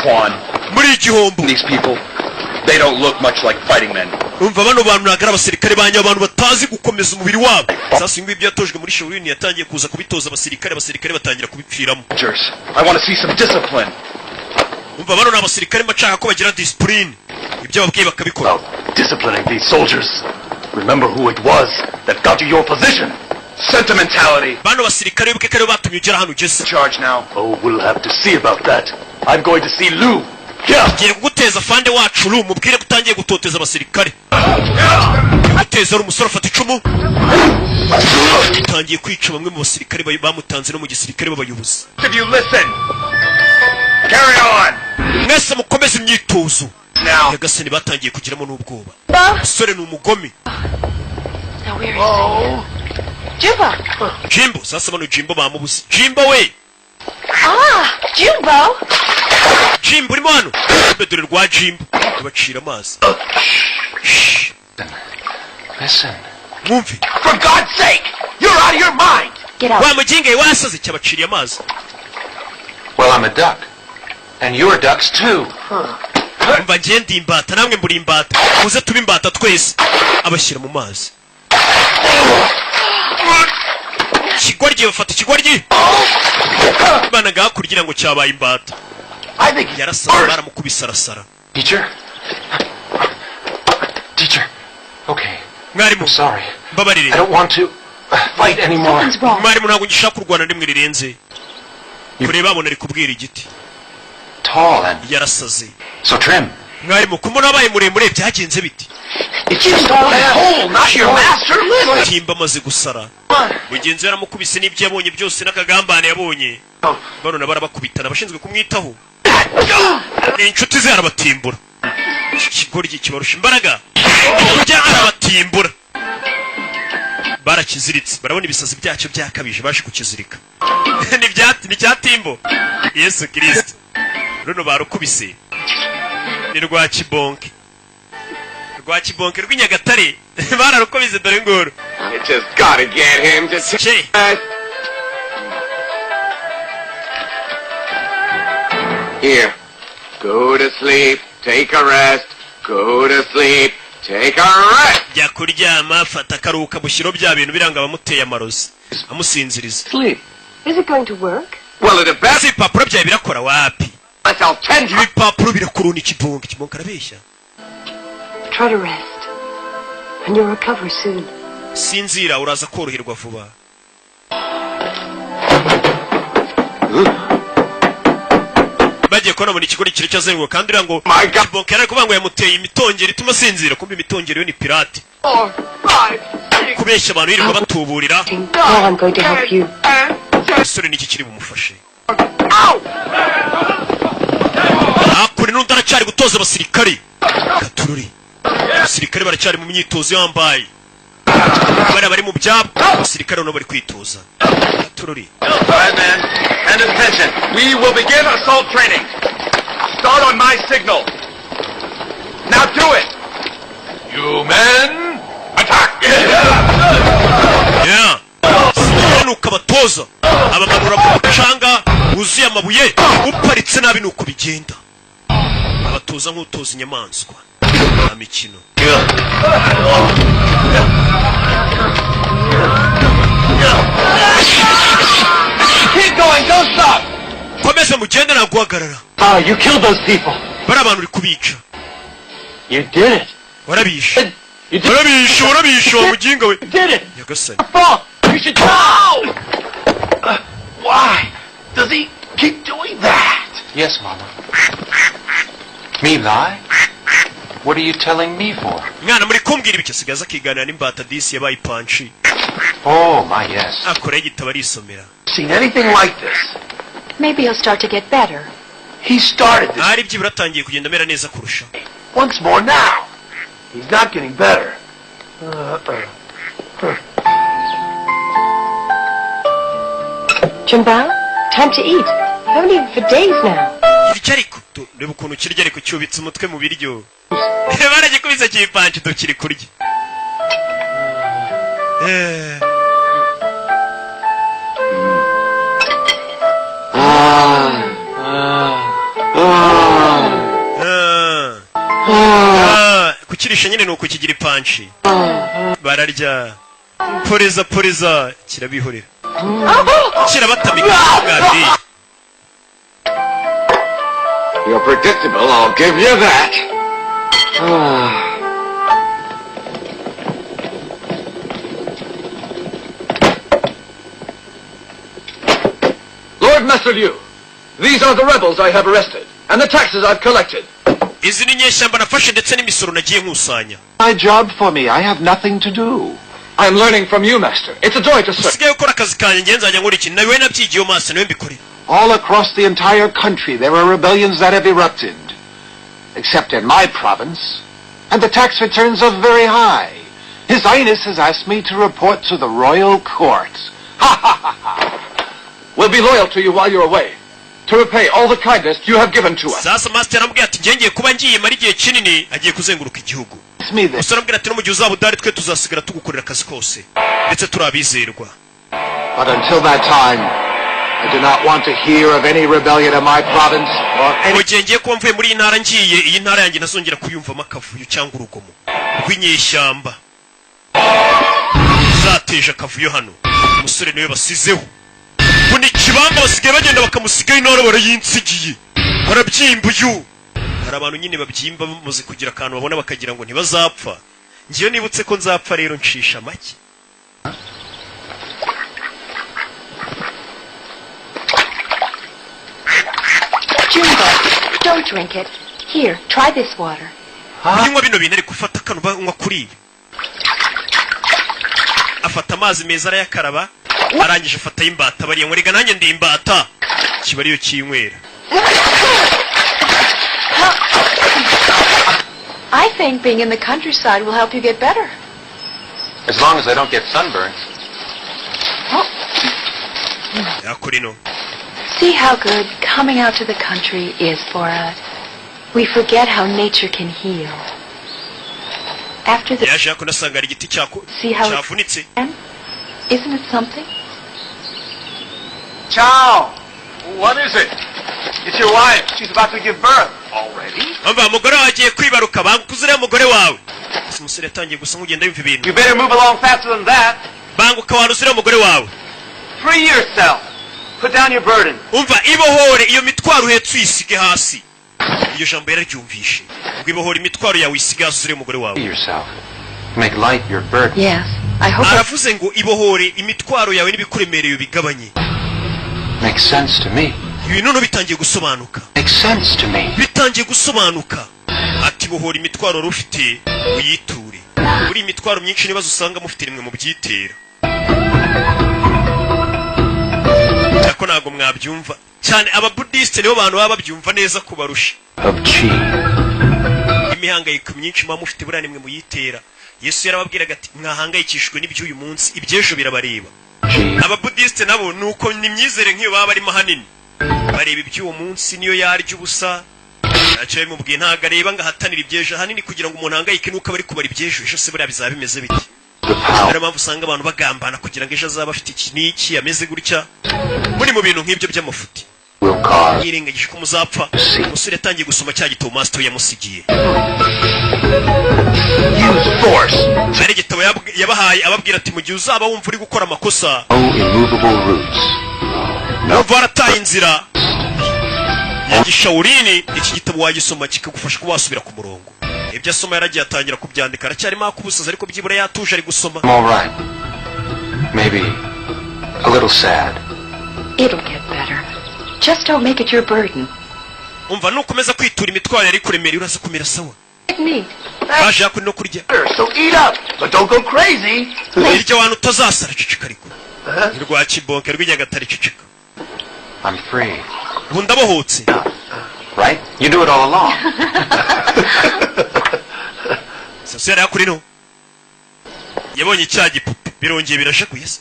E: Quan,
A: Muri igihombo.
E: these people, they don't look much like fighting men.
A: Umva, bano bantu ntabwo ari abasirikare banyu, abantu batazi gukomeza umubiri wabo. Sasa ibi ngibyo yatojwe muri Shaolin, yatangiye kuza kubitoza abasirikare, abasirikare batangira kubipfiramo.
E: Soldiers, I want to see some discipline.
A: Umva, bano ni abasirikare, mba ko bagira discipline, ibyo babwiye bakabikora.
H: About disciplining these soldiers. Remember who it was that got you your position.
E: Sentimentality.
A: Bano basirikare, wibuke ko aribo batumye ugera hano ugeze.
E: Charge now.
H: Oh, we'll have to see about that. I'm going to see Lou. Yeah.
A: Ngiye kuguteza fande wacu Lu, mubwire ko utangiye gutoteza abasirikare. Guteza ari umusore afata icumu, utangiye kwica bamwe mu basirikare bamutanze no mu gisirikare b'abayobozi.
E: If you listen. Carry on.
A: Mwese mukomeze imyitozo.
E: Now.
A: Nyagasani, batangiye kugiramo n'ubwoba. Umusore ni umugome.
D: Now where is he? Jumbo!
A: Jimbo, sasa bano Jimbo bamubuze. Jimbo we!
D: Ah, Jumbo!
A: Jimbo, urimo hano? Mbe dore rwa Jimbo rubacira amazi.
G: Listen.
A: Mwumve.
E: For God's sake, you're out of your mind.
B: Get out.
A: Wa muginga we, wasaze! Cyabaciriye amazi.
G: Well, I'm a duck. And you're ducks too.
A: Umva, ngiye ndi imbata, namwe muri imbata, muze tube imbata twese. Abashyira mu mazi. Ikigoryi bafata ikigoryi bana ngaha kugira ngo cyabaye imbata.
E: I think
A: Yarasara, baramukubise arasara.
G: Teacher? Teacher. Okay.
A: Mwarimu.
G: I'm sorry.
A: Mbabarire.
G: I don't want to fight anymore.
D: Something's wrong.
A: Mwarimu, ntabwo ngishaka kurwana rimwe rirenze. Kureba abona ari kubwira igiti.
G: Tall and
A: Yarasaze.
G: so trim.
A: Mwarimu, kumubona wabaye muremure byagenze biti?
E: It's just hole, not your master. Listen.
A: Timba amaze gusara, mugenzi we yaramukubise n'ibyo yabonye byose n'akagambane yabonye. Bano nabo arabakubitana, abashinzwe kumwitaho ni inshuti ze, arabatimbura. Iki kigoryi kibarusha imbaraga, kujya arabatimbura. Barakiziritse, barabona ibisazi byacyo byakabije, baje kukizirika. Ni cya Timbo. Yesu Kirisito, runo barukubise ni rwa kibonke, rwa kibonke rw'Inyagatare, bararukubise dore nguru.
I: You just gotta get him to
A: Che.
I: Here. Go to sleep. Take a rest. Go to sleep. Take a rest.
A: Jya kuryama, fata akaruhuka, mushyiraho bya bintu biranga abamuteye amarozi, amusinziriza.
I: Sleep.
D: Is it going to work?
I: Well, it better.
A: Ese ibipapuro byawe birakora? Wapi.
I: Myself 10 times.
A: Ibipapuro birakuruna. Ikibonke, ikibonke arabeshya.
D: Try to rest. And you'll recover soon.
A: Sinzira, uraza koroherwa vuba. Bagiye kubona muri ikigo kiri cyazenguruka kandi uriya ngo
I: My God.
A: kibonke yari ari kuvuga ngo yamuteye imitongero ituma asinzira, kumbe imitongero yo ni pirate.
I: 4, 5, 6,
A: Kubeshya abantu yirirwa batuburira.
D: Now I'm going to help you.
I: and 10.
A: Umusore niki kiri bumufashe?
I: Ow!
A: Hakuri n'undi aracyari gutoza abasirikare. Katururi, abasirikare baracyari mu myitozo yambaye, bariya bari mu byabo, abasirikare nabo bari kwitoza. Katururi.
E: All right, man. And attention. We will begin assault training. Start on my signal. Now do it.
C: You men, attack!
A: Yeah. Nuko abatoza abamanura mu mucanga wuzuye amabuye, uparitse nabi nuko bigenda. Abatoza nk'utoza inyamaswa, nta mikino.
E: Keep going. Don't stop.
A: Komeze mugende, nta guhagarara.
H: Ah, you killed those people.
A: Bari abantu uri kubica.
H: You did it.
A: Warabishe.
H: You did,
A: Warabishe, warabishe wa muginga we.
H: did it.
A: Nyagasani.
H: Fault. You should.
E: Ow! Why does he keep doing that?
G: Yes, Mama. Me lie? What are you telling me for?
A: Mwana, muri kumbwira ibiki? Asigaye aza akiganira n'imbata. Disi yabaye ipanshi.
G: Oh, my, yes.
A: Akoraho igitabo arisomera.
E: Seen anything like this.
D: Maybe he'll start to get better.
E: He started this
A: Ahari byibura atangiye kugenda amera neza kurusha.
E: once more now. He's not getting better. Uh-uh.
F: Jumbao, time to eat. I haven't eaten for days now.
A: Iryo ariko reba ukuntu kirya, ariko cyubitse umutwe mu biryo. Baragikubise kipanshi tukiri kurya. Ah. Ah, kukirisha nyine ni ukukigira ipanshi. Bararya, poreza poreza, kirabihorera, kirabatamika mwabiriye.
E: You're predictable, I'll give you that. Ah. Lord Master Liu, these are the rebels I have arrested, and the taxes I've collected.
A: Izi ni inyeshyamba nafashe ndetse n'imisoro nagiye nkusanya.
H: My job for me. I have nothing to do.
E: I'm learning from you, Master. It's a joy to serve.
A: Usigaye ukora akazi kanjye, ngenzi nzajya nkora iki? Nawe nabyigiye maso, nawe mbikorera.
H: All across the entire country there are rebellions that have erupted. Except in my province. And the tax returns are very high. His Highness has asked me to report to the royal court.
E: Ha ha ha ha! We'll be loyal to you while you're away, to repay all the kindness you have given to us.
A: Sasa master aramubwira ati ngiye kuba ngiye mara igihe kinini, agiye kuzenguruka igihugu.
H: It's me then.
A: Gusa aramubwira ati no mu gihe uzaba udahari, twe tuzasigara tugukorera akazi kose ndetse turi abizerwa.
H: But until that time, I do not want to hear of any rebellion in my province or any
A: Mu gihe ngiye kuba mvuye muri iyi ntara, ngiye iyi ntara yanjye, ntazongera kuyumvamo akavuyo cyangwa urugomo rw'inyeshyamba zateje akavuyo hano. Umusore niwe basizeho ngo ni ikibamba, basigaye bagenda bakamusigaho intara, barayinsigiye, barabyimba. Uyu hari abantu nyine babyimba bamaze kugira akantu babona bakagira ngo ntibazapfa. Ngiyo nibutse ko nzapfa rero nshisha make.
D: Junebug, don't drink it. Here, try this water.
A: Unywa bino bintu, ariko ufata kano banywa kuri ibi. Afata amazi meza arayakaraba, arangije afata y'imbata bariya ngo reka nanjye ndi imbata, kiba ariyo kinywera.
D: I think being in the countryside will help you get better.
G: As long as I don't get sunburned.
A: Yakora ino.
D: See how good coming out to the country is for us. We forget how nature can heal. After the
A: Yaje hakuno asanga hari igiti
D: See how it-
A: cyavunitse.
D: Isn't it something?
E: Chow! What is it? It's your wife. She's about to give birth. Already?
A: Umva, umugore wawe agiye kwibaruka, banguka uriya mugore wawe. Ese umusore yatangiye gusa nk'ugenda yumva ibintu.
E: You better move along faster than that.
A: Banguka wari uriya mugore wawe.
E: Free yourself. Put down your burden.
A: Umva, ibohore iyo mitwaro uhetse, uyisige hasi. Iryo jambo yararyumvishe ngo ibohore imitwaro yawe, uyisige hasi uriya mugore wawe.
G: Yourself. Make light your burden.
D: Yes. I hope
A: Aravuze ngo ibohore imitwaro yawe n'ibikuremereye ubigabanye.
G: Makes sense to me.
A: Ibintu noneho bitangiye gusobanuka.
G: Makes sense to me.
A: Bitangiye gusobanuka. Ati bohora imitwaro wari ufite uyiture. Buri imitwaro myinshi n'ibibazo usanga mufite rimwe mu byitera, ariko ntabwo mwabyumva cyane. Ababudisite nibo bantu baba babyumva neza kubarusha.
G: Of chi.
A: Imihangayiko myinshi muba mufite buriya nimwe muyitera. Yesu yarababwiraga ati mwahangayikishijwe n'iby'uyu munsi, iby'ejo birabareba.
G: Chi.
A: Ababudisite nabo ni uko, ni imyizere nk'iyo baba barimo. Ahanini bareba iby'uwo munsi, niyo yarya ubusa ntacyo bimubwiye, ntabwo areba ngo ahatanire iby'ejo. Ahanini kugira ngo umuntu ahangayike nuko aba ari kubara iby'ejo, ejo se buriya bizaba bimeze bite?
G: The power.
A: Niyo mpamvu usanga abantu bagambana kugira ngo ejo azabe afite iki n'iki, ameze gutya, muri mu bintu nk'ibyo by'amafuti.
G: Will cause.
A: Yirengagije ko muzapfa. Umusore yatangiye gusoma cya gitabo master yamusigiye.
E: Use force.
A: Hari igitabo yabahaye, ababwira ati mu gihe uzaba wumva uri gukora amakosa,
G: No immovable roots.
A: wumva warataye inzira ya gishawurini, iki gitabo wagisoma kikagufasha kuba wasubira ku murongo. Ibyo asoma yaragiye atangira kubyandika. Aracyarimo akubusaza, ariko byibura yatuje ari gusoma.
G: I'm all right. Maybe a little sad.
D: It'll get better. Just don't make it your burden.
A: Umva, nukomeza kwitura imitwaro yari kuremereye, uraza kumera sawa.
D: Meat.
A: Baje hakuno no kurya.
E: So eat up, but don't go crazy.
A: Irya wantu utazasara. Ceceka ariko, ni rwa kibonke rw'inyagatare, ceceka.
G: I'm free.
A: Ubu ndabohotse.
G: Right? You do it all along.
A: Sasa yari hakuno ino, yabonye cya gipupe birongeye birashakuye se,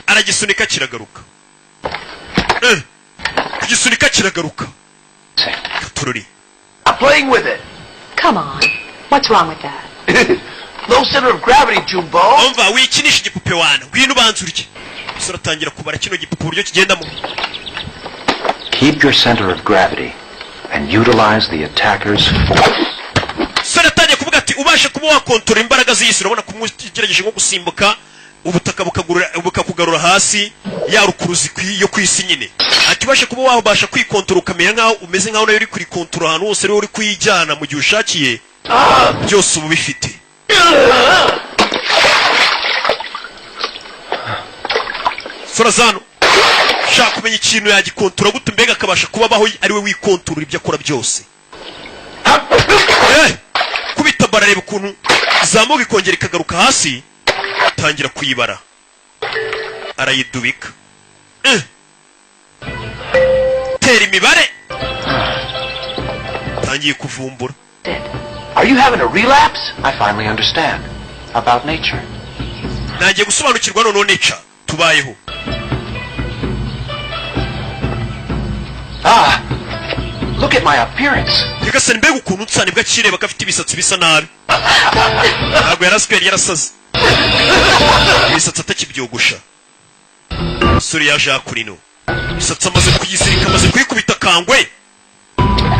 A: aragisunika kiragaruka. Kugisunika kiragaruka, katururi.
E: Stop playing with it.
D: Come on. What's wrong with that?
E: Low center of gravity, Jumbo.
A: Umva, wikinisha igipupe wana, ngwino ubanza urye. Umusore atangira kubara kino gipupe uburyo kigendamo.
G: Keep your center of gravity and utilize the attacker's force.
A: Umusore atangiye kuvuga ati ubashe kuba wakontorora imbaraga z'isi. Urabona kumwe ugerageje nko gusimbuka, ubutaka bukakugarura hasi, ya rukuruzi yo ku isi nyine. Ati ubashe kuba wabasha kwikontorora, ukamenya nkaho umeze nkaho nayo uri kurikontorora, ahantu hose ariwe uri kuyijyana mu gihe ushakiye, byose uba ubifite. Sorazano shaka kumenya ikintu yagikontorora gute, mbega akabasha kuba abaho ari we wikontorora ibyo akora byose. Kubita bara, areba ukuntu izamuka ikongera ikagaruka hasi, atangira kuyibara, arayidubika. Tera imibare, atangiye kuvumbura.
E: Are you having a relapse?
G: I finally understand about nature.
A: Ntangiye gusobanukirwa noneho nature tubayeho.
G: Ah, look at my appearance.
A: Nyagasani, mbega ukuntu nsa! Nibwo akireba ko afite ibisatsi bisa nabi. Ntabwo yaraswe, yari yarasaze, ibisatsi atakibyogosha. Umusore yaje hakurino, imisatsi amaze kuyizirika, amaze kuyikubita kangwe,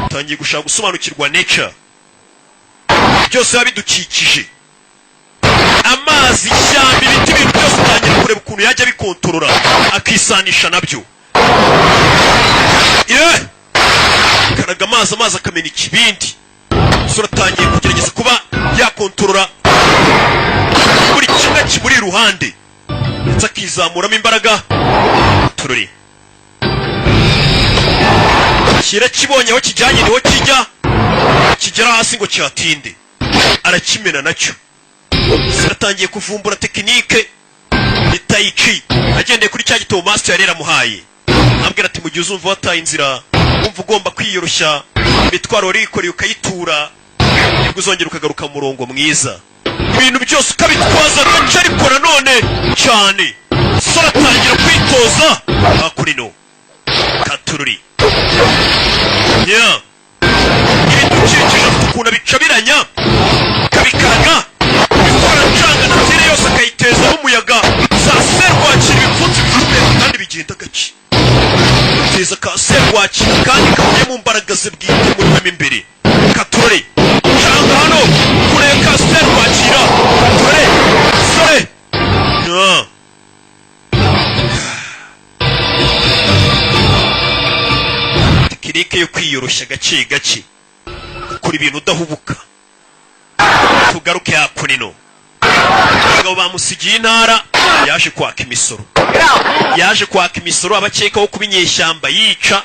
A: atangiye gushaka gusobanukirwa nature, byose biba bidukikije, amazi, ishyamba, ibiti, ibintu byose, atangira kureba ukuntu yajya abikontorora, akisanisha nabyo. Ye karaga amazi, amazi akamena ikibindi. Umusore atangiye kugerageza kuba yakontorora buri kimwe kimuri iruhande, ndetse akizamuramo imbaraga. Tururi kirakibonye, aho kijyanye niho kijya, kigera hasi ngo kihatinde, arakimena nacyo. Ziratangiye kuvumbura tekinike ni tai chi, agendeye kuri cya gitabo master yari yaramuhaye, ambwira ati mu gihe uzumva wataye inzira, wumva ugomba kwiyoroshya, imitwaro wari wikoreye ukayitura, nibwo uzongera ukagaruka mu murongo mwiza, ibintu byose ukabitwaza gake ariko nanone cyane. Sora atangira kwitoza hakurino, katururi yeah. Ibidukikije afite ukuntu abicabiranya, akabikaraga, bikora ncanga nature yose, akayitezamo umuyaga za serwakira, ibipfunsi bicumeka kandi bigenda gake, teza ka serwakira kandi kavuye mu mbaraga ze bwite muri we mo imbere. Katurore canga hano kure ka serwakira, katurore sore. Yeah. Tekinike yo kwiyoroshya gake gake, gukora ibintu udahubuka. Tugaruke hakunino, abagabo bamusigiye intara, yaje kwaka imisoro, yaje kwaka imisoro, abakekaho kuba inyeshyamba yica.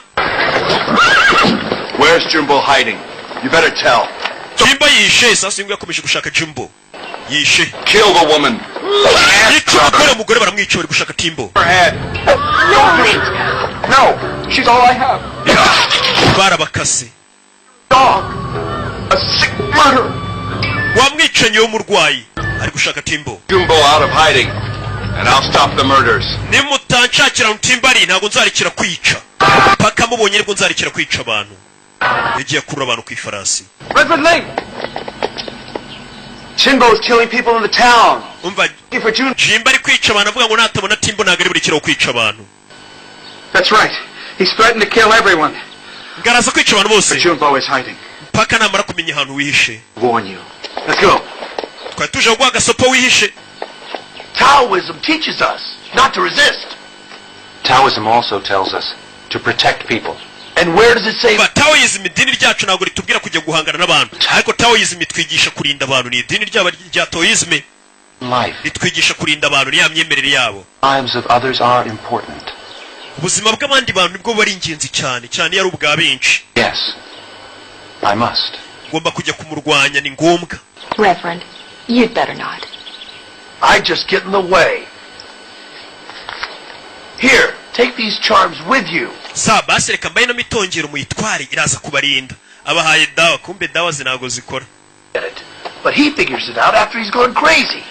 E: Where's Jumbo hiding? You better tell.
A: Jimbo yishe. Sasa ngo yakomeje gushaka Jimbo yishe.
E: Kill the woman.
A: Yica umugore, umugore baramwica, bari gushaka Timbo.
E: Her head. No, she's all I have.
A: Barabakase.
E: Dog. A sick murderer.
A: Wamwicanyi w'umurwayi ari gushaka Timbo.
E: Jumbo out of hiding, and I'll stop the murders.
A: Nimutanshakira Timbo ari, ntabwo nzarekera kwica paka mubonye, nibwo nzarekera kwica abantu. Yagiye akurura abantu ku ifarasi.
E: Redford Lake! Jimbo's killing people in the town.
A: Umva.
E: Looking for June.
A: Jimbo ari kwica abantu, avuga ngo natabona Timbo ntabwo ari burekeraho kwica abantu.
E: That's right. He's threatened to kill everyone.
A: Ngaraza kwica abantu bose.
E: But Jumbo is hiding.
A: Mpaka namara kumenya ahantu wihishe.
E: Warn you. Let's go.
A: Twari tuje kuguha agasopo wihishe.
E: Taoism teaches us not to resist.
G: Taoism also tells us to protect people.
E: And where does it say
A: Umva, Taoism, idini ryacu ntabwo ritubwira kujya guhangana n'abantu, ariko Taoism itwigisha kurinda abantu. Ni idini ryaba rya Taoism
G: Life,
A: ritwigisha kurinda abantu, ni ya myemerere yabo.
G: lives of others are important.
A: Ubuzima bw'abandi bantu nibwo buba ari ingenzi cyane cyane iyo ari ubwa benshi.
G: Yes. I must.
A: Ngomba kujya kumurwanya, ni ngombwa.
D: Reverend, you'd better not.
J: I just get in the way. Here, take these charms with you.
A: Sa basi, reka mbaye ino mitongero muyitware, iraza kubarinda. Abahaye dawa, kumbe dawa ze ntabwo zikora.
J: Get it. But he figures it out after he's gone crazy.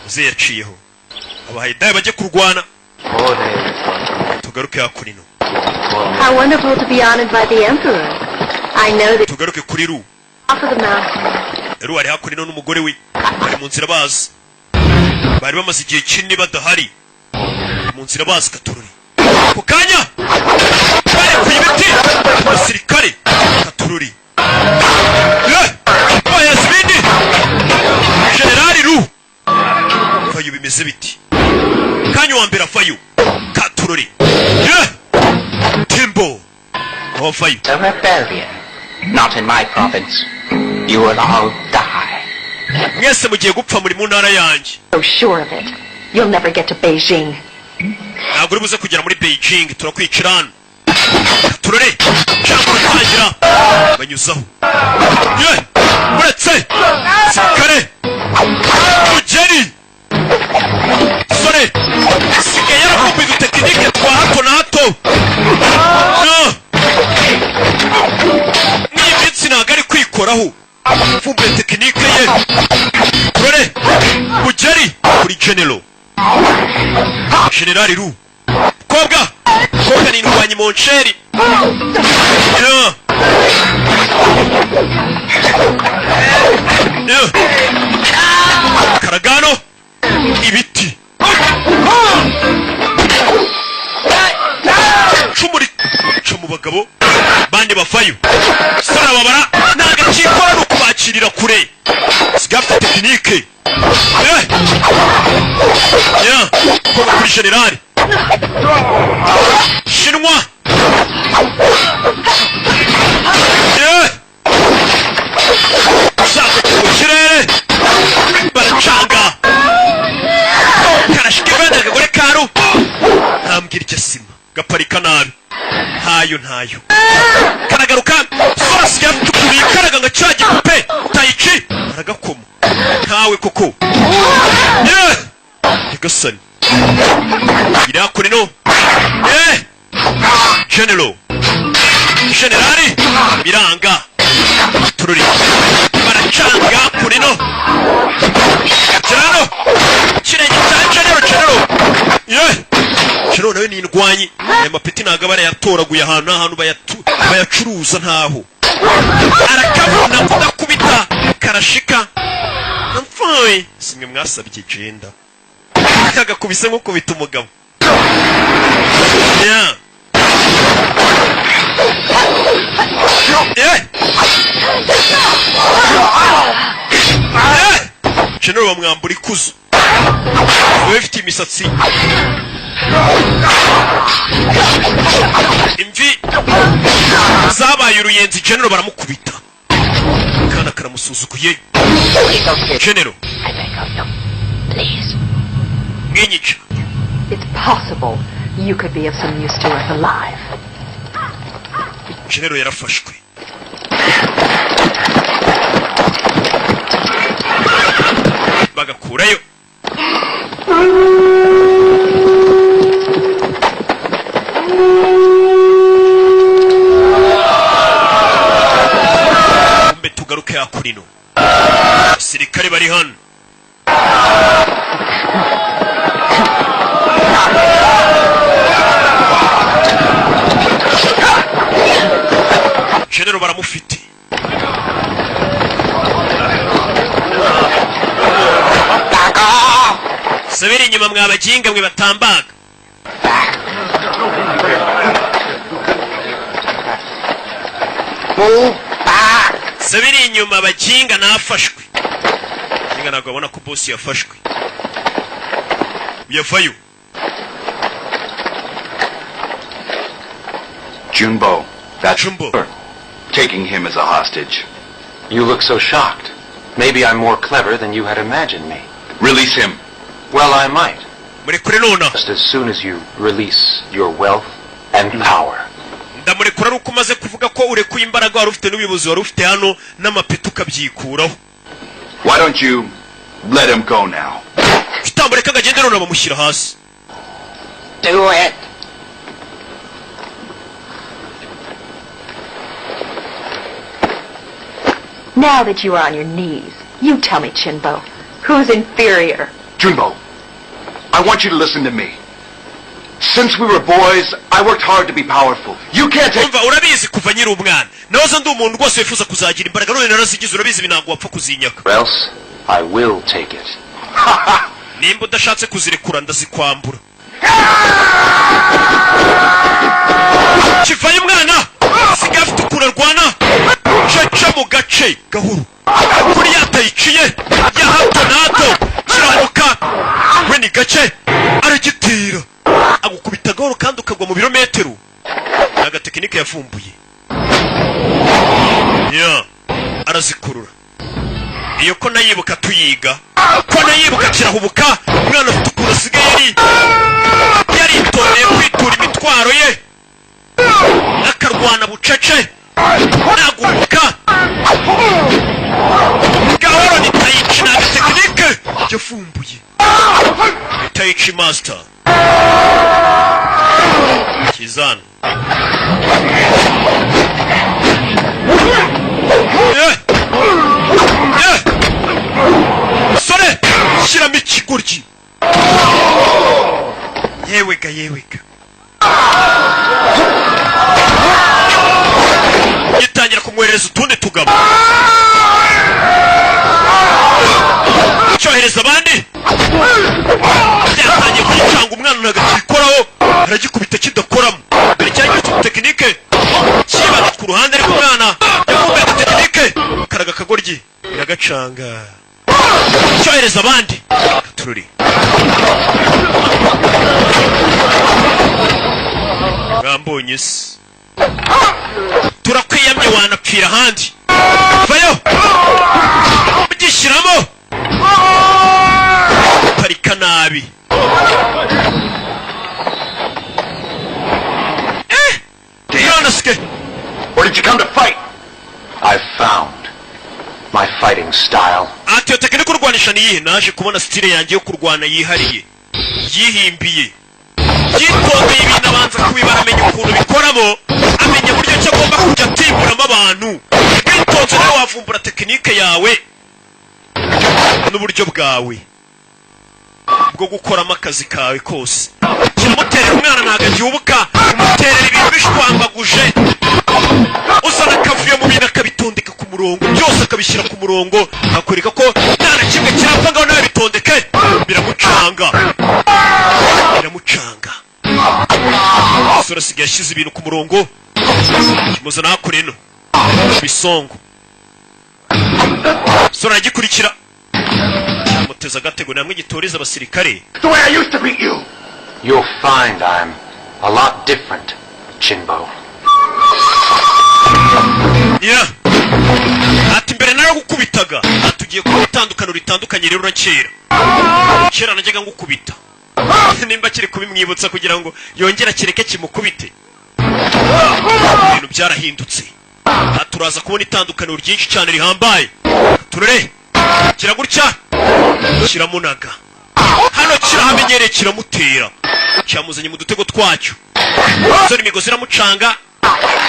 A: Muzehe yaciyeho, abahaye dawa bajye kurwana. Tugaruke hakurino.
F: How wonderful to be honored by the Emperor. I know that
A: Tugaruke kuri Ru.
F: off of the mountain.
A: Ru ari hakurino n'umugore we, bari mu nzira baza, bari bamaze igihe kinini badahari, mu nzira baza katururi. Ako kanya barekuye ibiti, abasirikare katururi. Eh! Bayazi ibindi. Generali Ru vayo, bimeze biti kanya wa mbere avayo katururi. Eh! Timbo aho avayo.
I: A rebellion. Not in my province. You will all die.
A: Mwese mugiye gupfa muri mu ntara yanjye.
D: So sure of it. You'll never get to Beijing.
A: Ntabwo uri buze kugera muri Beijing, turakwicira hano. Turore cyangwa uratangira banyuzaho ye uretse sirikare mugeri sore sigaye yaravumbuye udutekinike twa hato na hato. No. Mw'iyi minsi ntabwo ari kwikoraho, avumbuye tekinike ye. Turore mugeri kuri general, Generali Ru. Kobwa kobwa ni indwanyi monsheri. Yeah. Yeah. Karagano ibiti cumuri ca mu bagabo bandi bavayo sarababara. Nta gacikora ni ukubakirira kure, sigaye afite tekinike. Eh! Yeah. Kobwa kuri generali Shinwa. Yeah. Ushaka mu kirere baracanga karashika ivenda akagore karu ntambwira icyo sima gaparika nabi, ntayo ntayo karagaruka. Sora sigaye afite ukuntu yikaraga nka cya gipupe tayici aragakoma ntawe koko. Yeah! Nyagasani irakure no. Eh! General, generali biranga tururi baracanga kure no kirano kirenge cya general. General, yeah! General nawe ni indwanyi. Aya mapeti ntabwo aba yarayatoraguye ahantu n'ahantu bayacuruza, ntaho arakabona kudakubita karashika mfui. Simwe mwasabye jenda kagakubise nko kubita umugabo. Yeah. Yeah. Yeah. General bamwambura ikuzo, we ufite imisatsi imvi zabaye uruyenzi. General baramukubita, kana karamusuzuguye. General.
D: I beg of you. Please.
A: Mwenyica.
D: It's possible you could be of some use to us alive.
A: General yarafashwe, bagakurayo. Kumbe tugaruke hakurino, abasirikare bari hano. General baramufite. Subira inyuma mwa mwe batambaga.
I: Move back.
A: Subira inyuma baginga, nafashwe. Baginga ntabwo babona ko boss yafashwe. Yavayo.
E: Junbo, that's
A: Junbo.
E: Taking him as a hostage.
G: You look so shocked. Maybe I'm more clever than you had imagined me.
E: Release him.
G: Well, I might.
A: Murekure nonaha.
G: Just as soon as you release your wealth and power.
A: Ndamurekura ari uko umaze kuvuga ko urekuye imbaraga wari ufite n'ubuyobozi wari ufite hano n'amapeti ukabyikuraho.
E: Why don't you let him go now?
A: Utamureka ngo agende none? Bamushyira hasi.
I: Do it.
D: Now that you are on your knees, you tell me, Chinbo, who's inferior?
E: Junbo, I want you to listen to me. Since we were boys, I worked hard to be powerful. You can't take.
A: Umva, urabizi kuva nkiri umwana nahoze ndi umuntu rwose wifuza kuzagira imbaraga, none narazigize. Urabizi, ibi ntabwo wapfa kuzinyaka.
G: Or else I will take it.
A: Nimba udashatse kuzirekura, ndazikwambura. Kivayo, umwana asigaye afite ukuntu arwana caca mu gace gahoro kuri yatayiciye ya hato na hato. Kiranuka we ni gace, aragitera agukubita gahoro kandi ukagwa mu birometero. Ni agatekinike yavumbuye ya arazikurura. Iyo ko nayibuka tuyiga, ko nayibuka. Kirahubuka, umwana afite ukuntu asigaye yari yaritondeye kwitura imitwaro ye, akarwana bucece, naguhubuka gahoro. Ni tai chi, ni agatekinike yavumbuye, ni tai chi master kizana. Eh! Sore, shyiramo ikigoryi. Yewega, yewega, gitangira kumwohereza utundi tugabo, cyohereza abandi. Byatangiye kugicanga, umwana ntabwo akikoraho, aragikubita kidakoramo. Mbere cyari gifite tekinike kibaga ku ruhande, ariko umwana yavumbuye tekinike, karaga akagoryi biragacanga, cyohereza abandi. Tururi mwambonye se, turakwiyamye, wanapfira ahandi. Vayo, ugishyiramo parika nabi. Mwana asike.
E: Or did you come to fight?
G: I've found my fighting style.
A: Ati: "Iyo tekinike urwanisha ni iyihe?" Naje kubona style yanjye yo kurwana yihariye, yihimbiye, yitondeye ibintu, abanza kubibara, amenya ukuntu bikoramo, amenya buryo ki agomba kujya atimburamo abantu. Witonze nawe wavumbura tekinike yawe n'uburyo bwawe bwo gukoramo akazi kawe kose. Kiramuterera, umwana ntabwo agihubuka, umuterera ibintu bishwambaguje, uzana akavuyo mu bintu, akabitondeka ku murongo byose, akabishyira ku murongo, akwereka ko nta na kimwe kirapfa. Ngaho nawe bitondeke, biramucanga, biramucanga. Umusore asigaye ashyize ibintu ku murongo. Kimuzana hakuno ino bisongo, umusore aragikurikira, kimuteza agatego namwe gitoreza abasirikare.
E: The way I used to beat you!
G: You'll find I'm a lot different, Chinbo.
A: Yeah. Ati: "Mbere naragukubitaga." Ati: "Ugiye kuba itandukaniro ritandukanye rero na kera. Kera najyaga ngukubita." Nimba kiri kubimwibutsa kugira ngo yongere akireke kimukubite, ibintu byarahindutse. Aha turaza kubona itandukaniro ryinshi cyane rihambaye. Turere kiragutya, kiramunaga hano, kirahamenyereye, kiramutera, cyamuzanye mu dutego twacyo. Sore, imigozi iramucanga,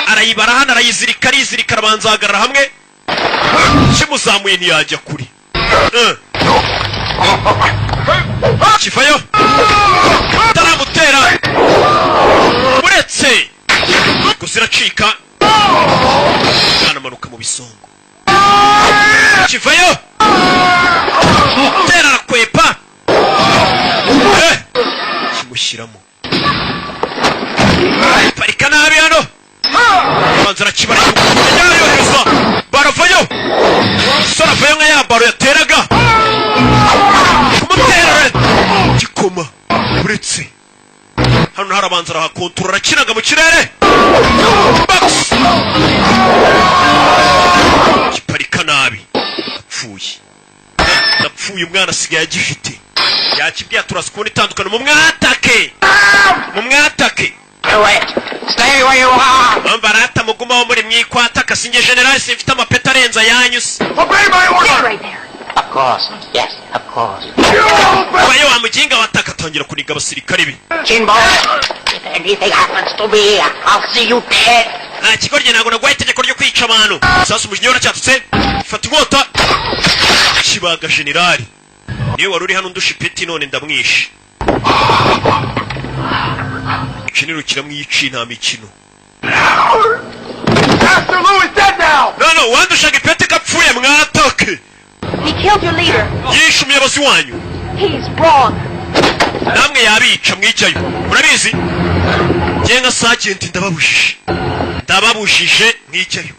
A: arayibara hano, arayizirika, arizirika, arabanza ahagarara hamwe. Kimuzamuye ntiyajya kure. Kivayo taramutera, uretse imigozi iracika, umwana amanuka mu bisongo. Kivayo tera, arakwepa. Kimushyiramo, parika nabi hano, banza arakibara, yohereza baravayo. Sora avayo nka ya baro yateraga kumutera gikoma. Uretse hano harabanza arahakontorora, arakinaga mu kirere. Box giparika nabi, apfuye, ndapfuye. Umwana asigaye agifite, yakibwiye, turaza kubona itandukano. Mu mwatake, mu mwatake.
I: Do it. Stay where you are.
A: Mwikwataka, sinjye generali, simfite amapeti arenze ayanyu se.
E: Obey my order!
D: Right there.
I: Of course. Yes, of course.
A: Baye wa muginga wataka, atangira kuniga abasirikare be.
I: Chinbo, if anything happens to me, I'll see you dead.
A: Nta kigoryi, ntabwo naguhaye itegeko ryo kwica abantu. Sasa umujinya waracyatutse, fata inkota kibaga generali, niwe wari uri hano ndusha ipeti, none ndamwishe. General kiramwici, nta mikino.
E: Master Lou is dead now!
A: None wandushaga ipeti kapfuye, mwatake.
D: He killed your leader.
A: Yishe umuyobozi wanyu.
D: He's wrong.
A: Namwe yabica, mwijyayo murabizi. Njye nka sergeant ndababujije, ndababujije, mwijyayo.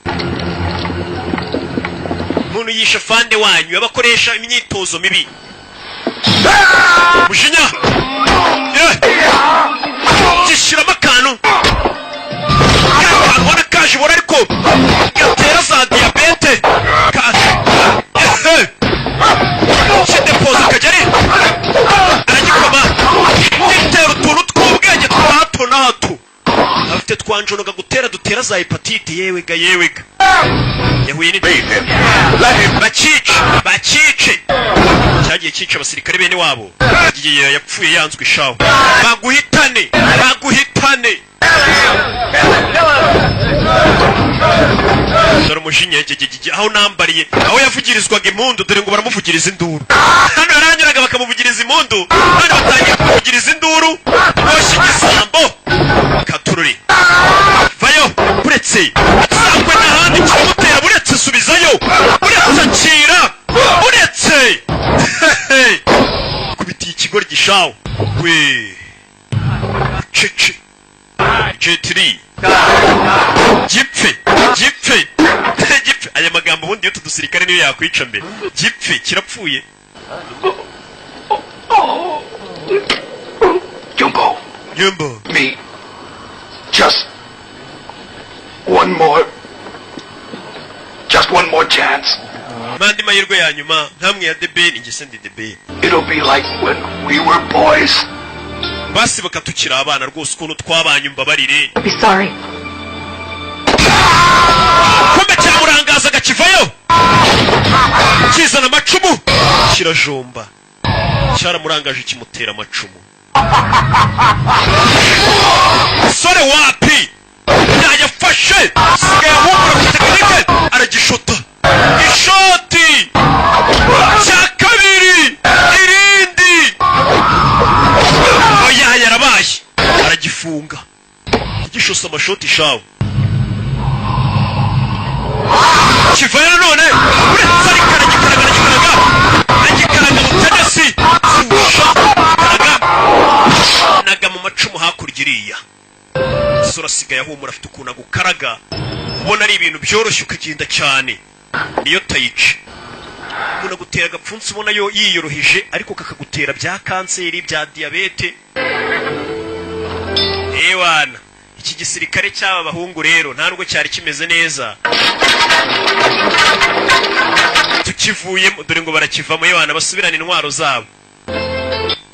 A: Umuntu yishe fande wanyu, abakoresha imyitozo mibi. Mujinya. Gishyiramo akantu ka kantu ubona kaje ubona ariko gatera za diyabete kidepoza kageri, aragikoma, gitera utuntu tw'ubwenge twa hato na hato afite twanjonoga gutera dutera za hepatite. Yewega, yewega, yahuye ni bacice, bacice cyagiye cyica abasirikare bene wabo. Igihe yapfuye yanzwe ishaho, baguhitane, baguhitane. Dore umujinya gegegege aho nambariye, aho yavugirizwaga impundu, dore ngo baramuvugiriza induru. Hano yaranyuraga bakamuvugiriza impundu, none batangiye kumuvugiriza induru. Boshye igisambo katururi, vayo buretse sangwe n'ahandi kiramutera, buretse subizayo, buretse akira, buretse kubitiye ikigoryi gishawo we cece. Jet Li, gipfe, gipfe, gipfe. Aya magambo ubundi iyo tudusirikare niyo yakwica mbere. Gipfe, kirapfuye.
E: Jumbo,
A: Jumbo.
E: Me. Just one more. Just one more chance.
A: Mandi mahirwe ya nyuma nkamwe ya debeni, njye ndi debeni.
E: It'll be like when we were boys.
A: Basi bakatukira abana rwose, ukuntu twabanye, umbabarire.
D: Be sorry.
A: Kumbe cyamurangazaga kivayo kizana amacumu kirajomba, cyaramurangaje kimutera amacumu. Sore wapi yayafashe, sigaye ahumura ku tekinike, aragishota ishoti cya kabiri, irindi, oya yarabaye, aragifunga, gishose amashoti shawe kivayo nanone. Uretse ariko aragikaraga, aragikaraga, agikaraga mu tenesi zusha karaga naga mu macumu hakurya iriya. Sora asigaye ahumura, afite ukuntu agukaraga ubona ari ibintu byoroshye, ukagenda cyane. Niyo tai chi, umuntu agutera agapfunsi ubona yo yiyoroheje, ariko kakagutera bya kanseri, bya diyabete. Ewana, iki gisirikare cy'aba bahungu rero nta nubwo cyari kimeze neza tukivuyemo. Dore ngo barakivamo. Ewana, basubirane intwaro zabo,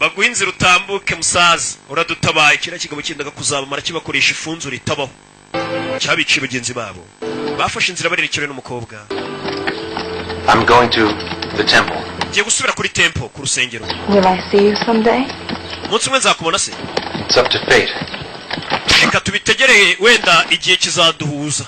A: baguha inzira utambuke. Musaza uradutabaye. Kiriya kigabo cyendaga kuzabamara, kibakoresha ifunzo ritabaho, cyabiciye bagenzi babo. Bafashe inzira barerekewe n'umukobwa.
G: I'm going to the temple.
A: Ngiye gusubira kuri temple, ku rusengero.
D: Will I see you someday?
A: Umunsi umwe nzakubona se?
G: It's up to fate.
A: Reka tubitegereye, wenda igihe kizaduhuza,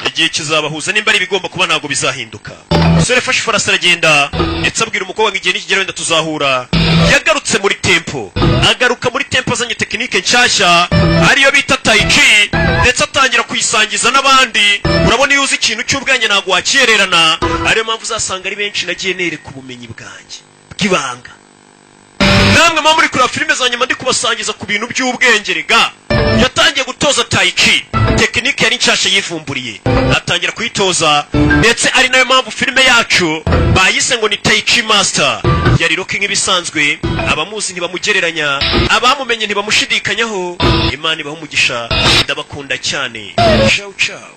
A: igihe kizabahuza. Nimba ari ibigomba kuba ntabwo bizahinduka. Umusore yafashe ifarasi aragenda, ndetse abwira umukobwa ngo igihe nikigera wenda tuzahura. Yagarutse muri temple, agaruka muri temple azanye tekinike nshyashya ariyo bita tai chi, ndetse atangira kuyisangiza n'abandi. Urabona iyo uzi ikintu cy'ubwenge ntabwo wakiyererana, ariyo mpamvu uzasanga ari benshi nagiye nereka ubumenyi bwanjye bw'ibanga. Namwe muba muri kureba filime za nyuma, ndi kubasangiza ku bintu by'ubwenge. Rega yatangiye gutoza tai chi, tekinike yari nshyashya yivumburiye, atangira kuyitoza, ndetse ari nayo mpamvu filime yacu bayise ngo ni Tai Chi Master. Yari Rocky nk'ibisanzwe, abamuzi ntibamugereranya, abamumenye ntibamushidikanyaho. Imana ibaha umugisha, ndabakunda cyane. Ciao ciao.